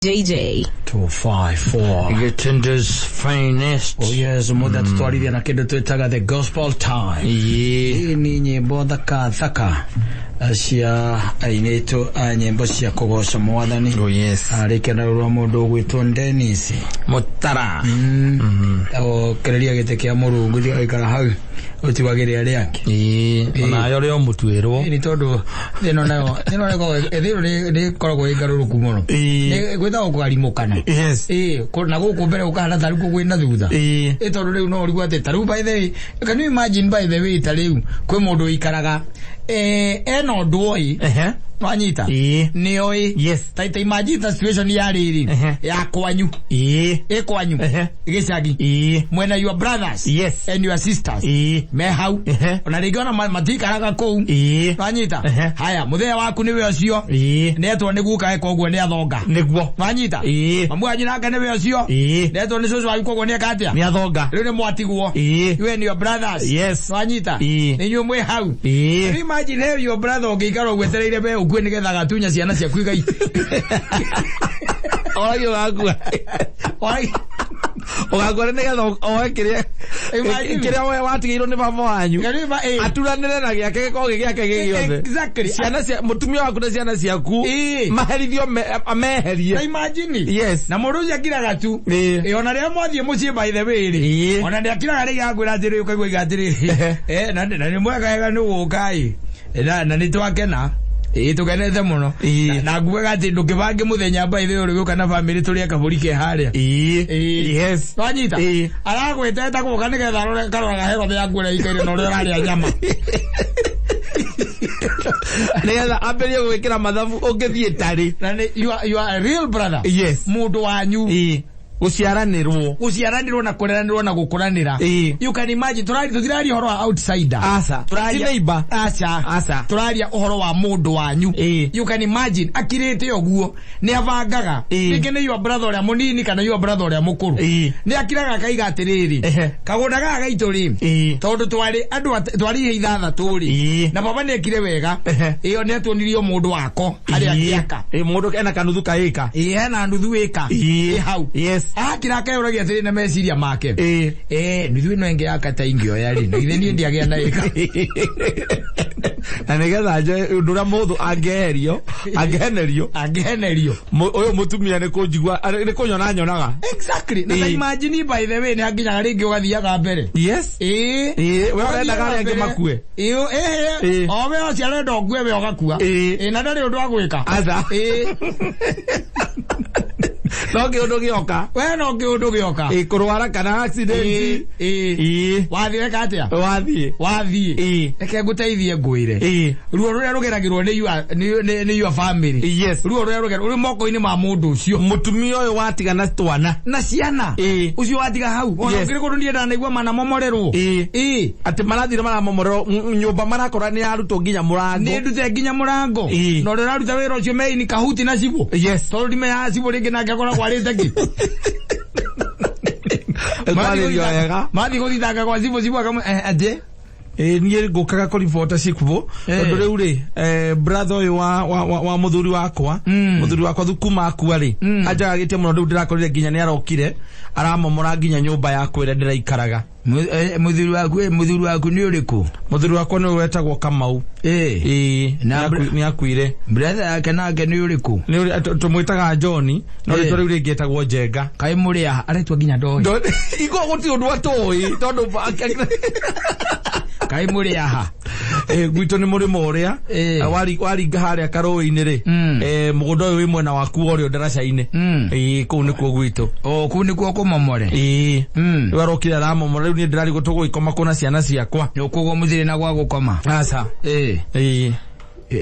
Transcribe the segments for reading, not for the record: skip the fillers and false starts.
DJ. 254. Gĩtinda's finest. Oh yes, mũthĩ atũtwarithia na kĩndũ twĩtaga the gospel time. Ĩĩ. Hii ni nyĩmbo thaka thaka cia ainĩtwo a nyĩmbo cia kũgoca mwathani. Oh yes. Arĩkena rwa mũndũ ũgwĩtwo Dennis. Mũtara. Okereria gĩtĩ kĩa mũrungu tigaikara hau ũtiwagĩre arĩa angĩ. Ĩĩ. Onayo rĩo mũtuĩrwo. Ĩĩ, nĩ tondũ ĩno nayo ĩno ĩno nĩ ĩkoragwo ĩ ngarũrũku mũno. Ĩĩ. Gwĩtagwo kũgarimũkana. Yes. Ĩĩ, na gũkũ mbere gũkahana tarĩ kuo kwĩna thutha. Ĩĩ. Ĩ tondũ rĩu no ũrigwo atĩ tarĩu by the way, can you imagine by the way ta rĩu kwĩ mũndũ ũikaraga ena ũndũ oĩ Ehe. wanyita Ĩĩ. nĩ oĩ Yes. ta imagine ta situation ya rĩrĩ Ehe. ya kwanyu Ĩĩ. ĩ kwanyu Ehe. gĩcagi Ĩĩ. mwena your brothers Yes. and your sisters Ĩĩ. me hau Ehe. ona rĩngĩ ona matikaraga kũu Ĩĩ. wanyita Ehe. haya mũthenya waku nĩwe ũcio Ĩĩ. nĩetwo nĩ guka koguo nĩ athonga Nĩguo. wanyita Ĩĩ. mamu wanyu nake nĩwe ũcio Ĩĩ. nĩetwo nĩ cũcũ wanyu koguo nĩeka atĩa Nĩ athonga. rĩu nĩ mwatigwo Ĩĩ. you and your brothers Yes. wanyita Ĩĩ. nĩ inyuĩ mwĩ hau Ĩĩ. Can you imagine hey, your brother ũngĩikara ũgwetereire we ũkue nĩgetha agatunya ciana ciaku igai Oragio ũgakua. Ũgakua nĩgetha oe kĩrĩa Imagine. kĩrĩa we watigĩirwo nĩ baba wanyu. Can you ima- eh, Aturanĩre na gĩake gĩkorwo gĩ gĩake gĩ gĩothe. Exactly. Ciana cia mũtumia waku na ciana ciaku Ĩĩ. maherithio Ta ameherie. imagine Yes. na mũndũ ũcio akiraga tu Ĩĩ. Ĩ, ona rĩrĩa mwathiĩ mũciĩ by the way rĩ Ĩĩ. ona ndĩakiraga rĩngĩ akwĩra atĩrĩ ũkaigua iga atĩrĩrĩ Ehe. na na nĩ mwega wega nĩ gũka ĩ na nĩ twakena ĩĩ tũkenete mũno Ĩĩ. na ngugaga atĩ ndũkĩbange mũthenya by the way ũrĩgĩũka na bamĩrĩ tũrĩe kabũri ke harĩa Ĩĩ. Ĩĩ. Yes. wanyita Ĩĩ. aragwĩteta gũka nĩgetha arore karoraga hego yaku ũrĩa ikaire na ũrĩa ũrarĩa nyama Nĩgetha ambĩrĩrie gwĩkĩra mathabu ũngĩthiĩ tarĩ. na nĩ you are a real brother Yes. mũndũ wanyu Ĩĩ. Gũciaranĩrwo. gũciaranĩrwo na kũreranĩrwo na gũkũranĩra Ĩĩ. you can imagine tũraria tũtiraria ũhoro wa outsider Aca. Tũraria- Ti neighbor. aca Aca. tũraria ũhoro wa mũndũ wanyu Ĩĩ. you can imagine akirĩte ũguo nĩ abangaga Ĩĩ. rĩngĩ nĩ your brother ũrĩa mũnini kana your brother ũrĩa mũkũrũ Ĩĩ. nĩ akiraga akaiga atĩrĩrĩ Ehe. kagũnda gaka gaitũ rĩ Ĩĩ. tondũ twarĩ andũ twarĩ ihe ithathatũ rĩ Ĩĩ. na baba nĩ ekire wega Ehe. ĩyo nĩ atuonirie o mũndũ wako harĩa Ĩĩ. angĩaka Ĩĩ, mũndũ ena kanuthu ka ĩka. ĩĩ hena nuthu ĩka Ĩĩ. ĩ hau Yes. akira akeyũragia atĩrĩ na meciria make Ĩĩ. Eh, nuthu ĩno ĩngĩ yaka ta ingĩoya rĩ na githĩ niĩ ndiagĩa na ĩka Na nĩgetha njoe ũndũ ũrĩa mũhũthũ angĩeherio, angĩhenerio, angĩhenerio ũyũ mũtumia nĩ kũnjigua, nĩ kũnyona nyonaga. exactly na ta Ĩĩ. imagine by the way nĩ hakinyaga rĩngĩ ũgathiaga mbere Yes. ĩĩ Ĩĩ, we ũrendaga arĩa angĩ makue. ĩĩ ĩĩ Ĩĩ. o we ũcio arenda ũkue we ũgakua Ĩĩ. ĩĩ na ndarĩ ũndũ wa gwĩka Aca. ĩĩ No kĩũndũ gĩoka. we no kĩũndũ gĩoka Ĩĩ, kũrwara kana accident. ĩĩ ĩĩ Ĩĩ. wathiĩ weka atĩa Wathiĩ. wathiĩ Ĩĩ. reke ngũteithie ngwĩre Ĩĩ. ruo rũrĩa rũgeragĩrwo nĩ your nĩ your family Yes. ruo rũrĩa rũgeragĩrwo rũrĩ moko-inĩ ma mũndũ ũcio Mũtumia ũyũ watigana twana. na ciana Ĩĩ. ũcio watiga hau ona Yes. ũkĩrĩ kũndũ niĩ ndanaigua manamomorerwo Ĩĩ. ĩĩ Atĩ marathire maramomorerwo nyũmba marakora nĩ yarutwo nginya mũrango. nĩ ndute nginya mũrango Ĩĩ. na ũrĩa ũraruta wĩra ũcio meini kahuti na cibũ Yes. tondũ ndimenyaga cibũ rĩngĩ nake akoragwo arĩte kĩ Kwarĩrio wega. mathiĩ gũthitanga kwa cibũ cibũ akamwe atĩ Ĩĩ niĩ ngũkaga kũribota cibũ Eh. tondũ rĩu rĩ brother ũyũ wa mũthuri wakwa mũthuri wakwa kuma akua rĩ anjagagĩtie mũno rĩu ndĩrakorire nginya nĩ arokire aramomora nginya nyũmba yakwa ĩrĩa ndĩraikaraga. Mũthuri waku mũthuri waku nĩ ũrĩkũ Mũthuri wakwa nĩwe wetagwo Kamau. ĩĩ Ĩĩ Na nĩ akuire. brother yake nake nĩ ũrĩkũ Nĩ ũrĩa tũmwĩtaga John no Eh. rĩtwa rĩu rĩngĩ etagwo Njenga. kaĩ mũrĩ aha aretwo nginya ndoĩ Iko gũtirĩ ũndũ atoĩ tondũ kaĩ mũrĩ aha gwitũ nĩ mũrĩmo ũrĩa Ĩĩ. waringa harĩa karũĩ-inĩ rĩ mũgũnda ũyũ wĩ mwena waku wa ũrĩo ndaraca-inĩ. Ĩĩ kũu nĩkuo gwitũ. O kũu nĩkuo kũmomore. Ĩĩ rĩu arokire aramomora rĩu niĩ ndĩrarigwo tũgũgĩkoma kũ na ciana ciakwa. Nĩ koguo mũtirĩ na gwa gũkoma. Aca. Ĩĩ. Ĩĩ.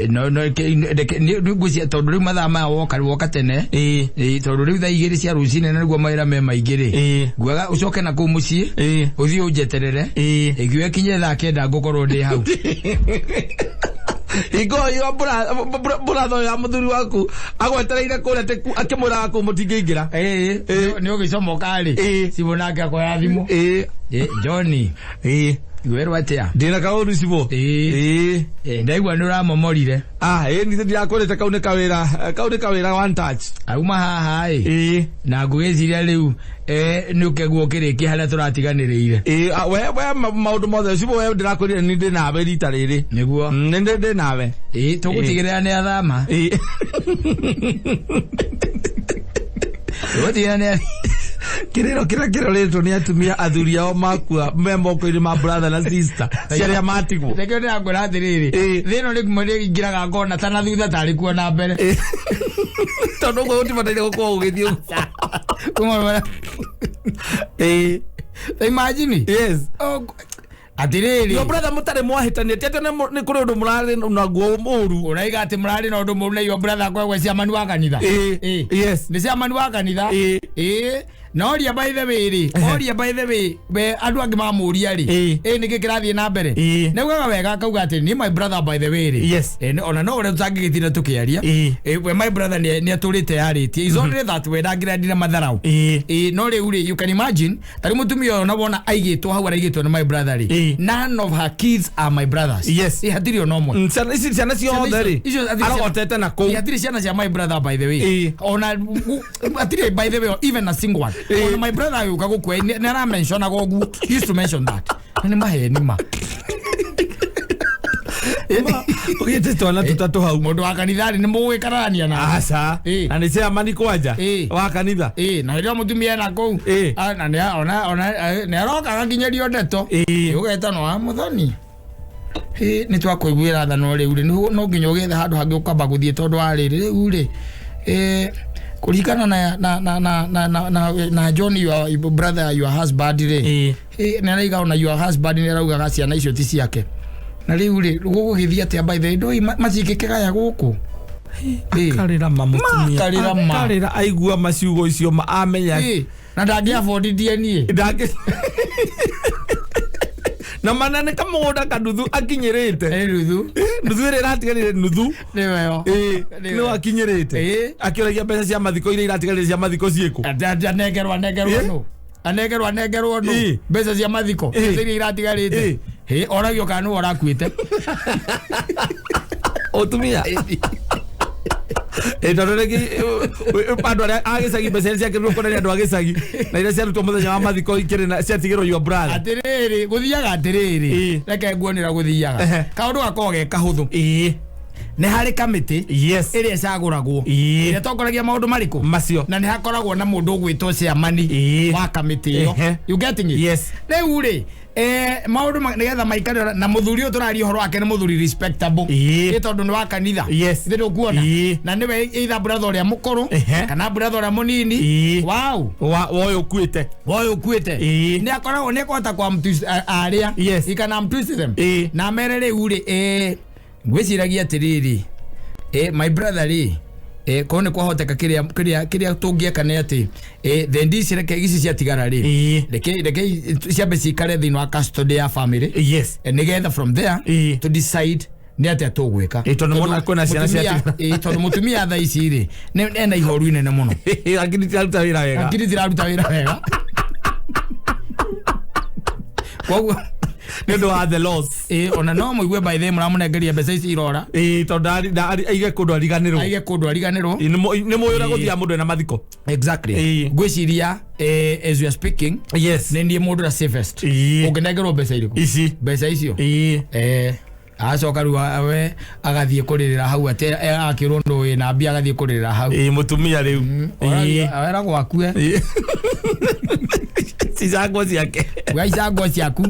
No no ngwĩciria tondũ rĩu mathaa maya woka woka tene. Ĩĩ. Ĩĩ tondũ rĩu thaa igĩrĩ cia rũcinĩ na nĩguo mawĩra me maingĩ rĩ. Ĩĩ. Nguaga ũcoke na kũu mũciĩ. Ĩĩ. Ũthiĩ ũnjeterere. Ĩĩ. Ĩngiuga ĩkinye thaa kenda ngũkorwo ndĩ hau. Hingo ĩyo mbũratho ya mũthuri waku agwetereire kũrĩa akĩmwĩraga kũu mũtingĩingĩra. Ĩĩ. Ĩĩ. Nĩ ũgĩcomoka rĩ. Ĩĩ. Cibũ nake akoya thimũ. Ĩĩ. Ĩĩ Johnny. Ĩĩ. Ngwĩrwo atĩa? Ndĩna kaũru cibũ. Ĩĩ. Ĩĩ. Ndaigua nĩ ũramomorire. Ah, ĩĩ nĩ ndirakwĩrĩte kau nĩ kawĩra, kau nĩ kawĩra one touch. Auma haha ĩ. Ĩĩ. Na ngũgĩciria rĩu nĩ ũkeguo ũkĩrĩkia harĩa tũratiganĩrĩire. Ĩĩ, we maũndũ mothe cibũ, we ndĩrakwĩrire nĩ ndĩ nawe rita rĩrĩ. Nĩguo. Nĩ ndĩ nawe. Ĩĩ, tũgũtigĩrĩra nĩ athama. Ĩĩ. Tũgũtigĩrĩra nĩ Kĩrĩro kĩrĩa kĩrorĩtwo nĩ atumia athuri ao makua me moko-inĩ ma brother na sister ciarĩa matigwo. Nĩkĩo ndĩrakwĩra atĩrĩrĩ, Ĩĩ. thĩ ĩno rĩmwe nĩingĩraga ngona ta na thutha tarĩ kuo na mbere. Tondũ ũguo gũtibataire gũkorwo gũgĩthiĩ ũguo. Kuma Ĩĩ. imagine. Yes. Oh, atĩrĩrĩ. Your brother mũtarĩ mwahĩtania ti atĩ nĩ kũrĩ ũndũ mũrarĩ naguo mũru. Ũraiga atĩ mũrarĩ na ũndũ mũru na your brother kwegwe ciamani wa kanitha. Ĩĩ. Ĩĩ. Yes. Nĩ ciamani wa kanitha. Ĩĩ. Ĩĩ. Na oria by the way rĩ, oria by the way, we andũ angĩ mamũria rĩ, Ĩĩ. ĩ nĩkĩ kĩrathiĩ na mbere? Ĩĩ. Nĩ augaga wega akauga atĩ niĩ my brother by the way rĩ. Yes. Ĩ, ona no ũrĩa tũtangĩgĩtinda tũkĩaria. Ĩĩ. Ĩ, we my brother nĩ atũrĩte yarĩtie. It's only that we ndangĩrendire matharau. Ĩĩ. Ĩ, no rĩu rĩ, you can imagine, tarĩ mũtumia ũyũ na wona aigĩtwo hau araigĩtwo nĩ my brother rĩ. Ĩĩ. None of her kids are my brothers. Yes. Ĩ, hatirĩ ona ũmwe. Ciana ici ciana ciothe rĩ Icio- icio- arogotete na kũu. Ĩ, hatirĩ ciana cia my brother by the way. Ĩĩ. Ona hatirĩ by the way even a single one. Ĩĩ. Ona my brother agĩũka gũkua nĩ aramentionaga ũguo. He used to mention that. Na nĩ maheni ma. Ũgĩte twana tũtatũ hau. Mũndũ wa kanitha rĩ nĩ mũgũgĩkararania na. Aca. Ĩĩ. Na nĩ ciamani kwanja Ĩĩ. wa kanitha. Ĩĩ, na rĩrĩa mũtumia ena kũu. Ĩĩ. Ah, na nĩ ona nĩ aroka agakinyĩrio ndeto. Ĩĩ. Ũgetwo wa mũthoni. Ĩ, nĩ twakũiguĩra tha no rĩu rĩ no nginya ũgĩethe handũ hangĩ ũkamba gũthiĩ tondũ wa rĩrĩ rĩu rĩ kũringana na John your brother your husband rĩ. Ĩĩ. Ĩ, nĩ araiga ona your husband nĩ araugaga ciana icio ti ciake. Na rĩu rĩ gũgũgĩthiĩ atĩa by the way ndũĩ matingĩkĩgaya gũkũ. Ĩ. Akarĩra ma mũtumia. Makarĩra ma. Akarĩra aigua maciugo icio ma amenya. Ĩ, na ndangĩ afford DNA. Ndangĩ na mana nĩ kamũgũnda kanuthu akinyĩrĩte. Ĩ, nuthu. Nuthu ĩrĩa ĩratigarire nuthu. Nĩwe yo. Ĩĩ, Nĩwe. nĩ akinyĩrĩte. Ĩĩ. Akĩũragia mbeca cia mathiko iria iratigarire cia mathiko ciĩkũ. Anengerwo anengerwo Ĩ? nũ anengerwo anengerwo nũ Ĩ. mbeca cia mathiko Ĩ. mbeca iria iratigarĩte. Ĩ. Ĩ, oragio kana nĩwe ũrakuĩte. Ũtumia. Ĩ, tondũ rĩngĩ andũ arĩa a gĩcagi mbeca iria ciakĩrĩirwo kuonania andũ a gĩcagi na iria ciarutwo mũthenya wa mathiko ikĩrĩ na ciatigĩrwo your brother. Atĩrĩrĩ, gũthiaga atĩrĩrĩ, Ĩ. reke nguonera gũthiaga Ehe. kaũndũ gakoragwo ge kahũthũ. Ĩĩ. Nĩ harĩ kamĩtĩ Yes. ĩrĩa ĩcagũragwo Ĩĩ. ĩrĩa ĩtongoragia maũndũ marĩkũ Macio. na nĩ hakoragwo na mũndũ ũgwĩtwo chairman Ĩĩ. wa kamĩtĩ ĩyo. Ehe. You getting it? Yes. Rĩu rĩ maũndũ nĩgetha maikare na mũthuri ũyũ tũraria ũhoro wake nĩ mũthuri respectable. Ĩĩ. Ĩ, tondũ nĩ wa kanitha. Yes. Thĩ ndũkuona. Ĩĩ. Na nĩwe either brother ũrĩa mũkũrũ Ehe. kana brother ũrĩa mũnini. Ĩĩ. Wow. Wa ũyũ ũkuĩte. Woyũ ũkuĩte. Ĩĩ. Nĩ akoragwo nĩ ekũhota kwa arĩa. Yes. He can arm-twist them. Ĩĩ. Na mere rĩu rĩ ngwĩciragia atĩrĩrĩ, my brother rĩ, korwo nĩ kwahoteka kĩrĩa tũngĩeka nĩ atĩ thendi ici reke ici ciatigara rĩ, Ĩĩ. reke ciambe cikare thĩinĩ wa custody ya family. Yes. Nĩgetha from there Ĩĩ. to decide nĩ atĩa tũgwĩka. Ĩĩ, tondũ mona kwĩna ciana ciatigara. Ĩĩ, tondũ mũtumia thaa ici rĩ ena ihoru inene mũno. Akiri tiraruta wĩra wega. Akiri tiraruta wĩra wega. Koguo Nĩ ũndũ wa the loss. ĩ, ona no mũigue by the way mũramũnengeria mbeca ici irora. Ĩĩ, tondũ aige kũndũ ariganĩrwo. Aige kũndũ ariganĩrwo. Ĩĩ, nĩ mũĩ ũrĩa gũthiaga mũndũ ena mathiko. Exactly. Ĩĩ. Ngwĩciria as we are speaking Yes. nĩ niĩ mũndũ ũrĩa safest. Ĩĩ. Ũngĩnengerwo mbeca irĩkũ? Ici. Mbeca icio. Ĩĩ. Acoka rĩu we agathiĩ kũrĩrĩra hau atĩ akĩrwo ndũ wĩna mbia agathiĩ kũrĩrĩra hau. Ĩĩ, mũtumia rĩu. Ĩĩ. Weragwo akue. Ĩĩ. Cicango ciake. Gwa icango ciaku.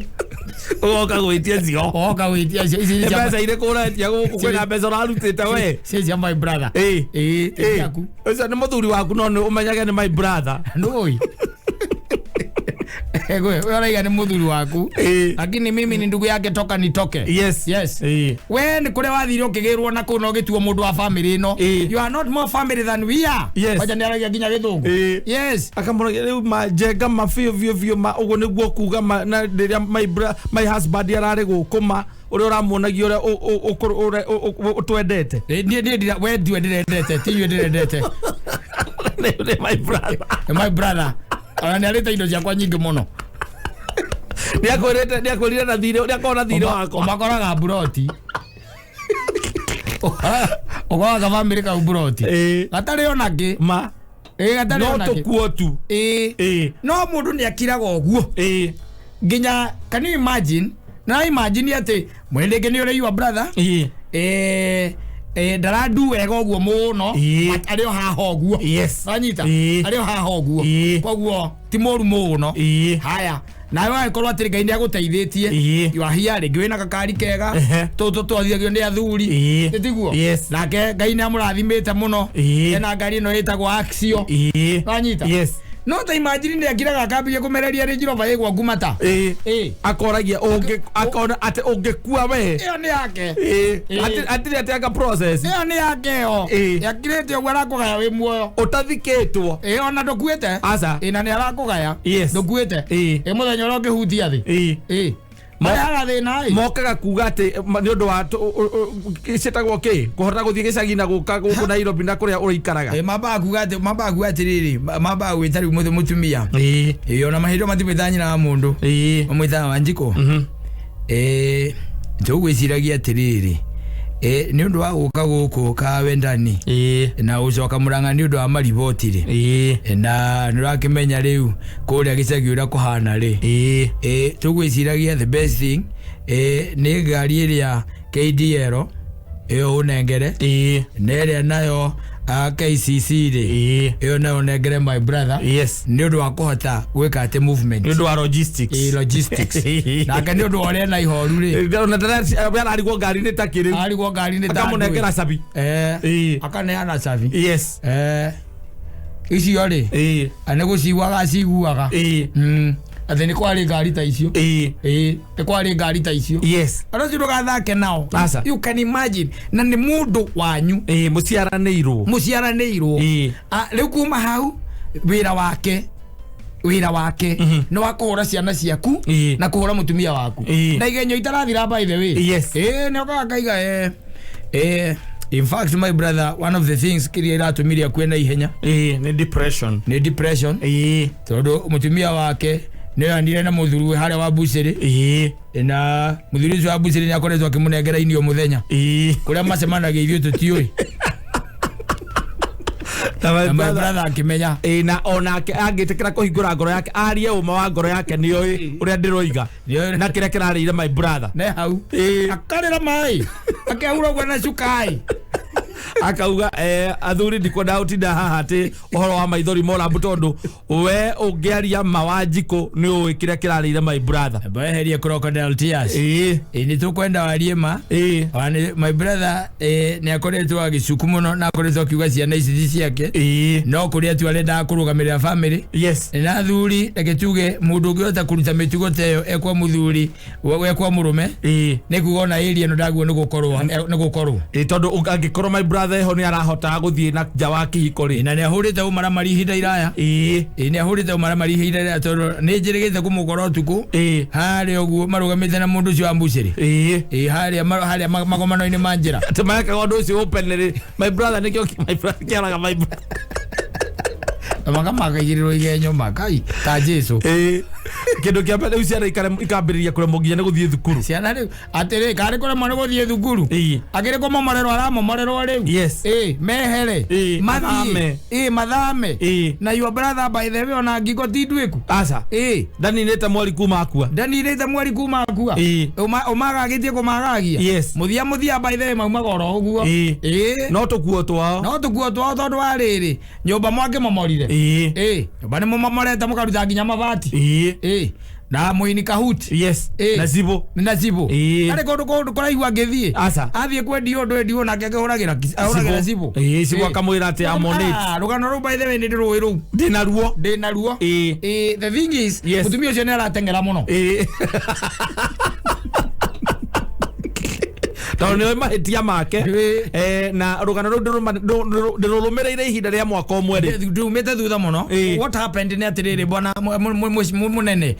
Ũgoka gwĩtia cio. Oka gwĩtia cio ici Nĩ cia mbeca irĩkũ ũretia gũkũ kwĩna mbeca ũrarutĩte we. ici cia my brother. Ĩĩ. Ĩĩ, ti Ĩĩ. ciaku. Ũcio nĩ mũthuri waku no nĩ ũmenyage nĩ my brother. Ndũĩ. Wewe ũraiga nĩ mũthuri waku. Ĩĩ. Lakini mimi ni ndugu yake toka nitoke. Yes. Yes. Ĩĩ. We nĩ kũrĩa wathire ũkĩgĩrwo na kũu na ũgĩtuo mũndũ wa family ĩno. Ĩĩ. You are not more family than we are. Yes. Wacha nĩaragia nginya gĩthũngũ. Ĩĩ. Yes. Akamũragia rĩu ma njenga ma biũ biũ biũ ma ũguo nĩguo kuga ma na rĩrĩa my husband ararĩ gũkũ ma ũrĩa ũramuonagia ũrĩa ũtwendete. Niĩ ndira we ndiwe ndĩrendete ti inyuĩ ndĩrendete. Nĩ my brother. My brother. Ona nĩ arĩte indo ciakwa nyingĩ mũno. Nĩakwĩrĩte, nĩakwĩrire na thirĩ, nĩakorwo na thirĩ wakwa. Ũmakoraga mburoti, ũkoraga bamĩrĩ kau mburoti gatarĩ ona kĩ. Ma. Ĩ, gatarĩ No ona kĩ. tũkuo tu. Ĩ. No mũndũ nĩ akiraga ũguo nginya, can you imagine, na imagine atĩ mwene rĩngĩ nĩ ũrĩiyua brother, ndarandu wega ũguo mũno, but arĩ o haha ũguo. Wanyita? Arĩ o haha ũguo. Koguo ti mũru mũno. Haya, nawe wagĩkorwo atĩ Ngai nĩ agũteithĩtie, you are here, rĩngĩ wĩna gakari kega, tũtũ twathithagio nĩ athuri. Nĩ tiguo? Yes. Nake Ngai nĩ amũrathimĩte mũno, ena ngari ĩno ĩtagwo Axio. Wanyita? Yes. No ta imagine nĩ akiraga akambia kũmereria Range Rover ĩgwa ngumata. Akoragia ũngĩ akona atĩ ũngĩkua we. Ĩyo nĩ yake. Atirĩ atĩ anga process. Ĩyo nĩ yake ĩyo. Yakirĩte ũguo arakũgaya wĩ muoyo. Ũtathikĩtwo. Ĩ, ona ndũkuĩte. Aca. Ĩ, na nĩ arakũgaya. Ndũkuĩte. Ĩ, mũthenya ũrĩa ũngĩhutia thĩ. Ĩ, marehaga thĩna ĩ. Mokaga kuga atĩ nĩ ũndũ wa ciĩtagwo kĩ kũhota gũthiĩ gĩcagi na gũka gũkũ Nairobi na kũrĩa ũrĩikaraga. Ĩ, mambaga kuga atĩrĩrĩ, mambaga gwĩta rĩu mũtumia. Ĩ, ona mahinda matimwĩtaga nyina wa mũndũ, mamwĩtaga Wanjikũ. Ĩ, tũgwĩciragia atĩrĩrĩ, ĩ, nĩ ũndũ wa gũka gũkũ kawendani na gũcoka Mũrang'a nĩ ũndũ wa mariboti rĩ, na nĩ ũrakĩmenya rĩu kũrĩa gĩcagi ũrĩa kũhana rĩ, ĩ, tũgwĩciragia the best thing, ĩ, nĩ ngari ĩrĩa KDL ĩyo ũnengere, na ĩrĩa nayo KCC rĩ, ĩyo nayo ũnengere my brother, nĩ ũndũ wa kũhota gwĩka atĩ movement. Nĩ ũndũ wa logistics. Ĩ, logistics. Nake nĩ ũndũ wa ũrĩa na ihoru rĩ, Ona ararigwo ngari nĩ takĩ rĩu. Arigwo ngari nĩ ta Akamũnengera ndũĩ. cabi. Akaneana cabi. Icio rĩ, nĩ gũciguaga aciguaga atĩ nĩ kwarĩ ngari ta icio. Ĩ, nĩ kwarĩ ngari ta icio. Andũ acio ndũgathake nao. Aca. You can imagine, na nĩ mũndũ wanyu. Mũciaranĩirwo. Mũciaranĩirwo. Rĩu kuma hau wĩra wake nĩ wa kũhũra ciana ciaku na kũhũra mũtumia waku na igenyo itarathira, by the way. Ĩ, nĩ okaga kaiga, in fact, my brother, one of the things kĩrĩa iratũmire akue na ihenya Nĩ depression. Nĩ depression, tondũ mũtumia wake nĩ oyanire na mũthuriwe harĩa wa mbucĩrĩ, na mũthuri ũcio wa mbucĩrĩ nĩ akoretwo akĩmũnengera irio mũthenya. Kũrĩa macemanagia ithuĩ tũtiũĩ. Na my na my brother brother akĩmenya. Na onake angĩtĩkĩra kũhingũra ngoro yake arie ũma wa ngoro yake, nĩoĩ ũrĩa ndĩroiga Nĩoĩ. na kĩrĩa kĩrarĩire my brother. Ne hau akarĩra maĩ akehura ũguo na cukai. Akauga, athuri, ndikwenda gũtinda haha atĩ ũhoro wa maithori morambu, tondũ we ũngĩaria ma wa Njikũ nĩ ũĩ kĩrĩa kĩrarĩire my brother. Weherie crocodile tears. Ĩ, nĩ tũkwenda warie ma. Ona my brother, nĩ akoretwo agĩcuku mũno na akoretwo akiuga ciana ici ti ciake, no kũrĩa tu arendaga kũrũgamĩrĩra family. Na athuri, reke tuge mũndũ ũngĩhota kũruta mĩtugo ta ĩyo ekwa mũthuri, ekwa mũrũme, nĩ kuga ona ĩria ĩno ndaguo nĩ gũkorwo nĩ gũkorwo. Tondũ angĩkorwo my brother eho nĩ arahotaga gũthiĩ na nja wa kĩhiko rĩ. Na nĩ ahũrĩte ũmaramari ihinda iraya. Ĩ, nĩ ahũrĩte ũmaramari ihinda iraya, tondũ nĩ njĩrĩgĩte kũmũkora ũtukũ harĩa ũguo marũgamĩte na mũndũ ũcio wa mbucĩrĩ. Ĩ, harĩa harĩa magomano-inĩ ma njĩra. Atĩ marekaga ũndũ ũcio openly, my brother nĩkĩo my brother kĩaraga my brother. Na makamakaigĩrĩrwo igenyo makai ta Jesu. Kĩndũ kĩa mbere rĩu ciana ikambĩrĩria kũremwo nginya nĩ gũthiĩ thukuru. Ciana rĩu atĩrĩ karĩ kũremwo nĩ gũthiĩ thukuru, akĩrĩ kũmomorerwo aramomorerwo rĩu. Ĩ, mehere. Mathiĩ. Mathame. Ĩ, mathame. Na your brother, by the way, ona ngingo ti nduĩku. Aca. Ndaninĩte mweri kuma akua. Ndanirĩte mweri kuma akua. Ũmagagĩtie kũmagagia. Mũthia mũthia, by the way, maumaga oro ũguo. No tũkuo twao. No tũkuo twao, tondũ wa rĩrĩ, nyũmba mwakĩmomorire. Ĩ, nyũmba nĩ mũmomorete mũkaruta nginya mabati. Ĩ, na mũini kahuti. Na cibũ. Na cibũ. Arĩ kũndũ kũndũ kũraihu angĩthiĩ. Aca. Athiĩ kwendio ũndũ endio nake akĩhũragĩra ahũragĩra cibũ. Cibũ akamwĩra atĩ I'm on it. Ah, rũgano rũu, by the way, nĩ ndĩrũĩ rũu. Ndĩna ruo. Ndĩ naruo. The thing is, mũtumia ũcio nĩ arateng'era mũno. Tondũ nĩoĩ mahĩtia make. Na rũgano rũu ndĩrũrũmĩrĩire ihinda rĩa mwaka ũmwe rĩ. Ndumĩte thutha mũno. What happened nĩ atĩrĩrĩ, bwana munene,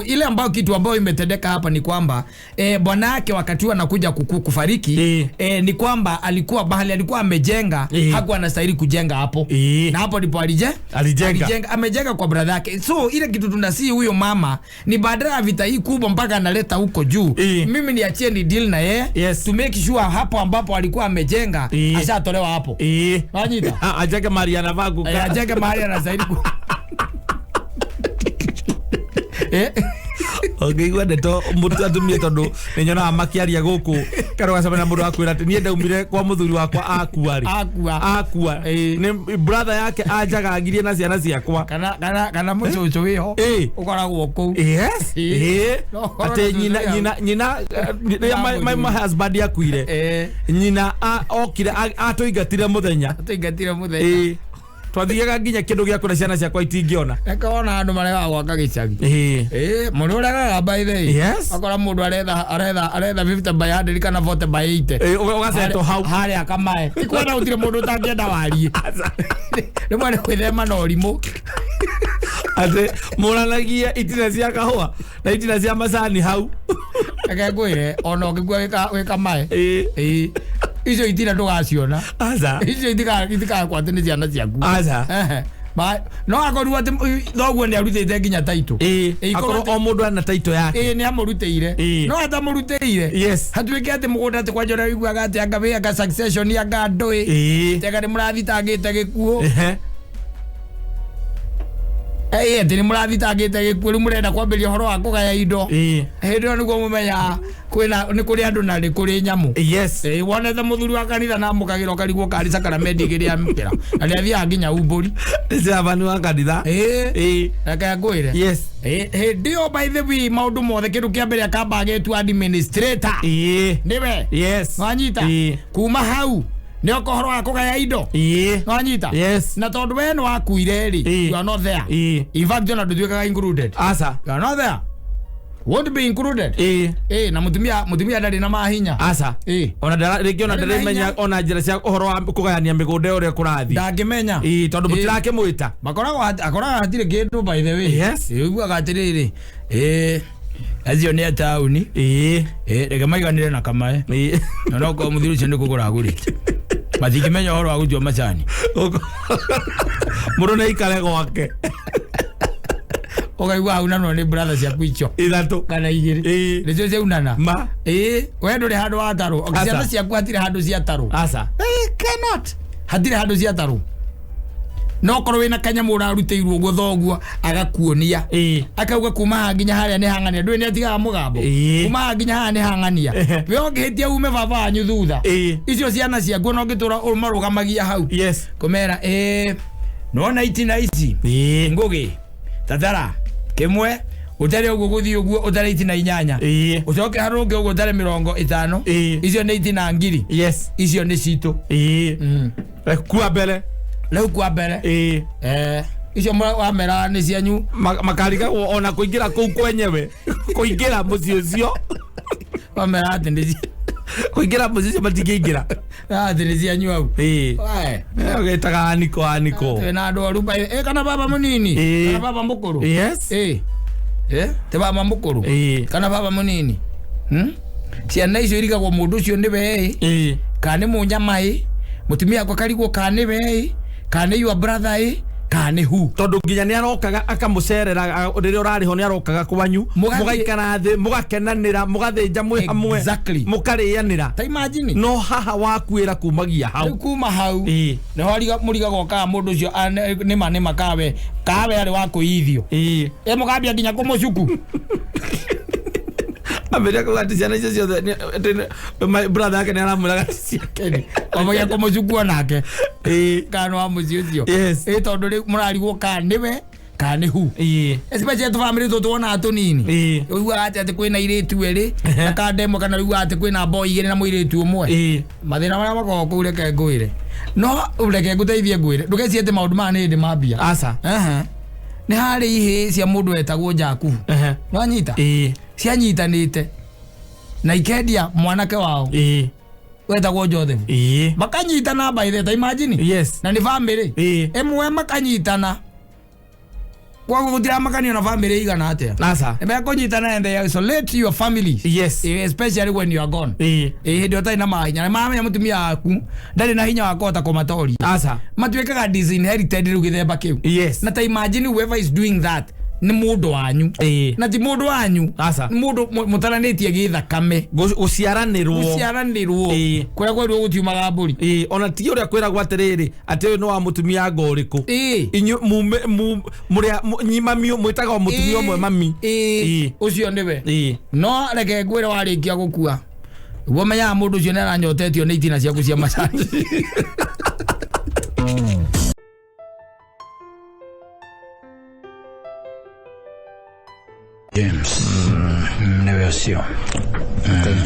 ile ambayo kitu ambayo imetendeka hapa ni kwamba bwana yake wakati huo anakuja kufariki, ni kwamba alikuwa bahali alikuwa amejenga, hakuwa anastahili kujenga hapo. Na hapo ndipo alijenga, amejenga kwa brother yake. So ile kitu tunasi huyo mama ni badala ya vita hii kubwa mpaka analeta huko juu. Mimi niachie ni deal na yeye. Yes. To make sure hapo ambapo alikuwa amejenga ashatolewa hapo. Wanyita. Ajenge mahali anafaa kukaa. Ajenge mahali anastahili ku. Ũngĩigua ndeto mũtu atumia tondũ nĩnyonaga makĩaria gũkũ kana ũgacemania na mũndũ akwĩra atĩ niĩ ndaumire kwa mũthuri wakwa akua rĩ. Akua. Akua. Nĩ brother yake anjagagirie na ciana ciakwa. Kana mũcũcũ wĩho. Ũkoragwo kũu. Yes. Atĩ nyina rĩrĩa my husband akuire. Nyina okire atũingatire mũthenya. Atũingatire mũthenya. Twathiaga nginya kĩndũ gĩa kũrĩa ciana ciakwa itingĩona. Ekaona andũ maregaga gwaka gĩcagi. Mũndũ ũregaga by the way. Yes. Akora mũndũ aretha 50 by 100 kana 40 by 80. Ũgacetwo hau. Harĩa kamae. Ti kwenda gũtirĩ mũndũ ũtangĩenda warie. Rĩmwe nĩ gwĩthema na ũrimũ. Atĩ mũranagia itina cia kahũa na itina cia macani hau. Reke ngwĩre ona ũngĩkua wĩ kamae. Icio itina ndũgaciona. Aca. Icio itikakwatĩ nĩ ciana ciaku. Aca. No akorwo atĩ thoguo nĩ arutĩte nginya taitũ. Akorwo o mũndũ ena taitũ yake. Nĩ amũrutĩire. No atamũrutĩire. Yes. Hatuĩke atĩ mũgũnda atĩ kwanja ũrĩa ũiguaga atĩ anga wĩ anga succession anga ndũĩ. Tega nĩ mũrathitangĩte gĩkuũ. Atĩ nĩ mũrathitangĩte gĩkuũ rĩu mũrenda kwambĩrĩria ũhoro wa kũgaya indo. Hĩndĩ ĩyo nĩguo mũmenyaga kwĩna nĩ kũrĩ andũ na nĩ kũrĩ nyamũ. Yes. Wonete mũthuri wa kanitha na amũkagĩra ũkarigwo karĩ sakaramenti igĩrĩ amũkĩra. Na nĩ athiaga nginya umbũri. Nĩ chairman wa kanitha. Reke ngwĩre. Yes. Hĩndĩ ĩyo by the way maũndũ mothe kĩndũ kĩa mbere akamba agetua administrator. Nĩwe. Yes. Wanyita. Kuma hau nĩ oka ũhoro wa kũgaya indo. Wanyita. Yes. Na tondũ we nĩ wakuire rĩ, you are not there. In fact ona ndũtuĩkaga included. Aca. You are not there. Won't be included. Na mutumia ndarĩ na mahinya. Aca. Ona rĩngĩ ona ndaramenya ona njĩra cia ũhoro wa kũgayania mĩgũnda ũrĩa kũrathiĩ. Ndangĩmenya. Tondũ mũtirakĩmwĩta. Makoragwo akoraga hatirĩ kĩndũ by the way. Yes. Ũiguaga atĩrĩrĩ. Acio nĩ a taũni. Reke maiganĩre na kamae. Na no korwo mũthuri ũcio nĩ kũgũra agũrĩte. Matingĩmenya ũhoro wa gũtua macani. Mũndũ nĩ aikare gwake. Ũkaigua haunanwo nĩ brother ciaku icio. Ithatũ. Kana igĩrĩ. Nĩcio ciaunana. Ma. We ndũrĩ handũ watarwo. Ciana ciaku hatirĩ handũ ciatarwo. Aca. Cannot. Hatirĩ handũ ciatarwo. No korwo wĩna kanyamũ ũrarutĩirwo ũguo thoguo agakuonia. Akauga kuma haha nginya harĩa nĩ hang'ania. Ndũĩ nĩ atigaga mũgambo. Kuma haha nginya haha nĩ hang'ania. We ũngĩhĩtia ume baba wanyu thutha. Icio ciana ciaku ona ũngĩtũra ũmarũgamagia hau. Yes. Kũmera nĩwona itina ici. Ngũgĩ. Tatara. Kĩmwe ũtare ũguo gũthiĩ ũguo ũtare itina 8. Ũcoke harũnge ũguo ũtare 50. Icio nĩ itina 1000. Yes. Icio nĩ citũ. Kwa mbere. Rĩu kwa mbere. Icio wamera nĩ cianyu. Makarigagwo ona kũingĩra kũu kwenyewe. Kũingĩra mũciĩ ũcio. Wamera atĩ nĩ Kũingĩra mũciĩ ũcio matingĩingĩra. Atĩ nĩ cianyu hau. Ũgĩtaga aniko aniko. Twĩna andũ oru kana baba mũnini. Kana baba mũkũrũ. Yes. Ti baba mũkũrũ. Kana baba mũnini. Ciana icio irigagwo mũndũ ũcio nĩwe ĩ. Kana nĩ mũnyama ĩ. Mũtumia akwa karigwo kana nĩwe ĩ. Kana your brother ĩ. Kana who. Tondũ nginya nĩ arokaga akamũcerera rĩrĩa ũrarĩho nĩ arokaga kwanyu. Mũgaikara thĩ, mũgakenanĩra, mũgathĩnja mwĩ hamwe. Exactly. Mũkarĩanĩra. Ta imagine. No haha wakuĩra kumagia hau. Rĩu kuma hau. Nĩho mũrigagwo kana mũndũ ũcio nĩma nĩma kawe. Kawe arĩ wa kũithio. Mũkambia nginya kũmũcuku. Ambĩrĩria kuga atĩ ciana icio ciothe my brother yake nĩ aramwĩraga ti ciake. Wamagia kũmũcuku onake. Kana wa mũciĩ ũcio. Yes. Tondũ rĩu mũrarigwo kana nĩwe kana nĩ who. Especially tũbamĩrĩ tũtũ tuonaga tũnini. Ũiguaga atĩ kwĩna airĩtu erĩ na kanda ĩmwe kana ũiguaga atĩ kwĩna boy igĩrĩ na mũirĩtu ũmwe. Mathĩna marĩa makoragwo kũu reke ngwĩre. No reke ngũteithie ngwĩre. Ndũgecirie atĩ maũndũ maya nĩ hĩndĩ mambia. Aca. Nĩ harĩ ihĩĩ cia mũndũ wetagwo Jakubu. Nĩwanyita? Cianyitanĩte. Na ikendia mwanake wao wetagwo Joseph. Makanyitana by the time, imagine. Na nĩ family ĩmwe makanyitana koguo gũtiramakanio na family igana atĩa. Aca. Mekũnyitana and they isolate your family. Especially when you are gone. Hĩndĩ ĩyo ũtarĩ na mahinya mamenya mũtumia waku ndarĩ na hinya wa kũhota kũmatoria. Aca. Matuĩkaga disinherited rĩu gĩthemba kĩu. Na ta imagine whoever is doing that nĩ mũndũ wanyu. Na ti mũndũ wanyu. Aca. Nĩ mũndũ mũtaranĩtie gĩthakame. Gũciaranĩrwo. Gũciaranĩrwo. Kũrĩa kwerirwo gũtiumaga mbũri. Ona ti ũrĩa kwĩragwo atĩrĩrĩ atĩ ũyũ nĩ wa mũtumia ngo ũrĩkũ. Inyuĩ mume mũrĩa nyimami mwĩtaga mũtumia ũmwe mami. Ũcio nĩwe. No reke ngwĩre warĩkia gũkua guo menyaga mũndũ ũcio nĩ aranyotetio nĩ itina ciaku cia macani. James. Niwe ũcio.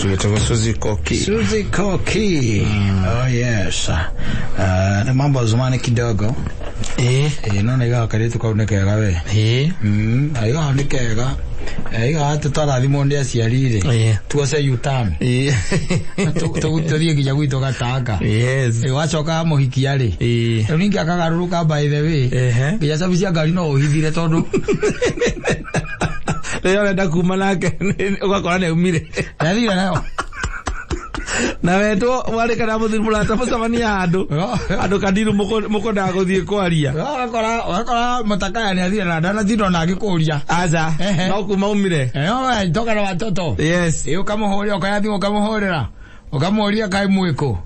Tugetagwo Suzy Koki. Suzy Koki. Oh yes. Nĩ mambo ya zamani kidogo. No naigaga kairĩtu kau nĩ kega we. Aigaga nĩ kega. Aigaga atĩ twarathimwo nĩ aciari rĩ. Tuoce U-turn. Tũthiĩ nginya gwitũ Gatanga. Wacoka mũhikia rĩ. Rĩu ningĩ akagarũrũka by the way. Nginya cabi cia ngari no ũhithire tondũ Rĩrĩa ũrenda kuma nake ũgakora nĩ aumire. Nĩathire nayo. Na wetwo warĩ kana mũthuri mũrata mũcemania handũ. Andũ kandiru mũkwendaga gũthiĩ kwaria. Ũgakora mũtakaya nĩathire na ndanatinda ona agĩkũria. Aca. No kuma aumire. We toka na watoto. Ũkamũhũrĩra ũkoya thimũ ũkamũhũrĩra. Ũkamũũria kaĩ mwĩkũ.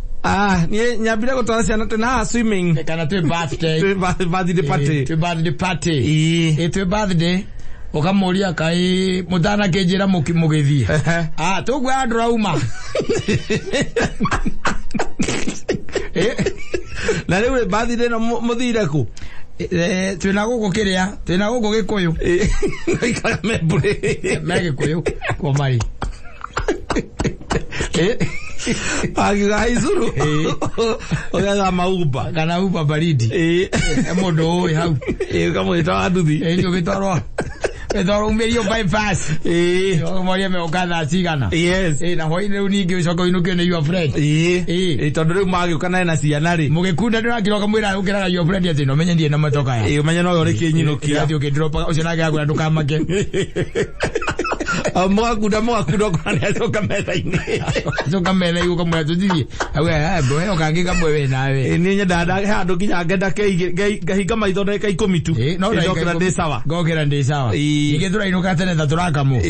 Niĩ nyambire gũtwara ciana tena haha swimming. Kana twĩ birthday. Twĩ birthday party. Twĩ birthday party. Twĩ birthday. Ũkamũria kaĩ mũtanakĩnjĩra mũgĩthiĩ. Tũguo andũ rauma. Na rĩu birthday ĩno mũthire kũ? Twĩna gũkũ kĩrĩa, twĩna gũkũ Gĩkũyũ. Ikara membũrĩ. Me Gĩkũyũ kwa marĩ. Akiuga haicuru. Ũgetha maumba. Kana umba baridi. Mũndũ ũĩ hau. Ũkamwĩta wa nduthi. Nĩ ũgĩtwarwo. Ĩtwarwo umĩrio bypass. Ũkamũria megũka thaa cigana. Na hwaĩ-inĩ rĩu ningĩ ũcoke ũinũkio nĩ your friend. Tondũ rĩu magĩũka naye na ciana rĩ. Mũgĩkunda ndũrakira ũkamwĩra ũkĩraga your friend atĩ no menye ndirĩ na matoka ya. Ũmenye nowe ũrĩkĩnyinũkia. Atĩ ũkĩndropaga ũcio nake akwĩra ndũkamake. Mũgakunda ũkona nĩ acoka metha-inĩ. Acoka metha-inĩ ũkamwĩra tũthiĩ. Auga, mboe ũkangĩ kamwe we nawe. Niĩ nyendaga handũ nginya ngenda ngahinga maitho ndagĩka 10 tu. No ndokĩra ndĩ sawa. Ngokĩra ndĩ sawa. Ningĩ tũrainũka tene ta tũrakamwo.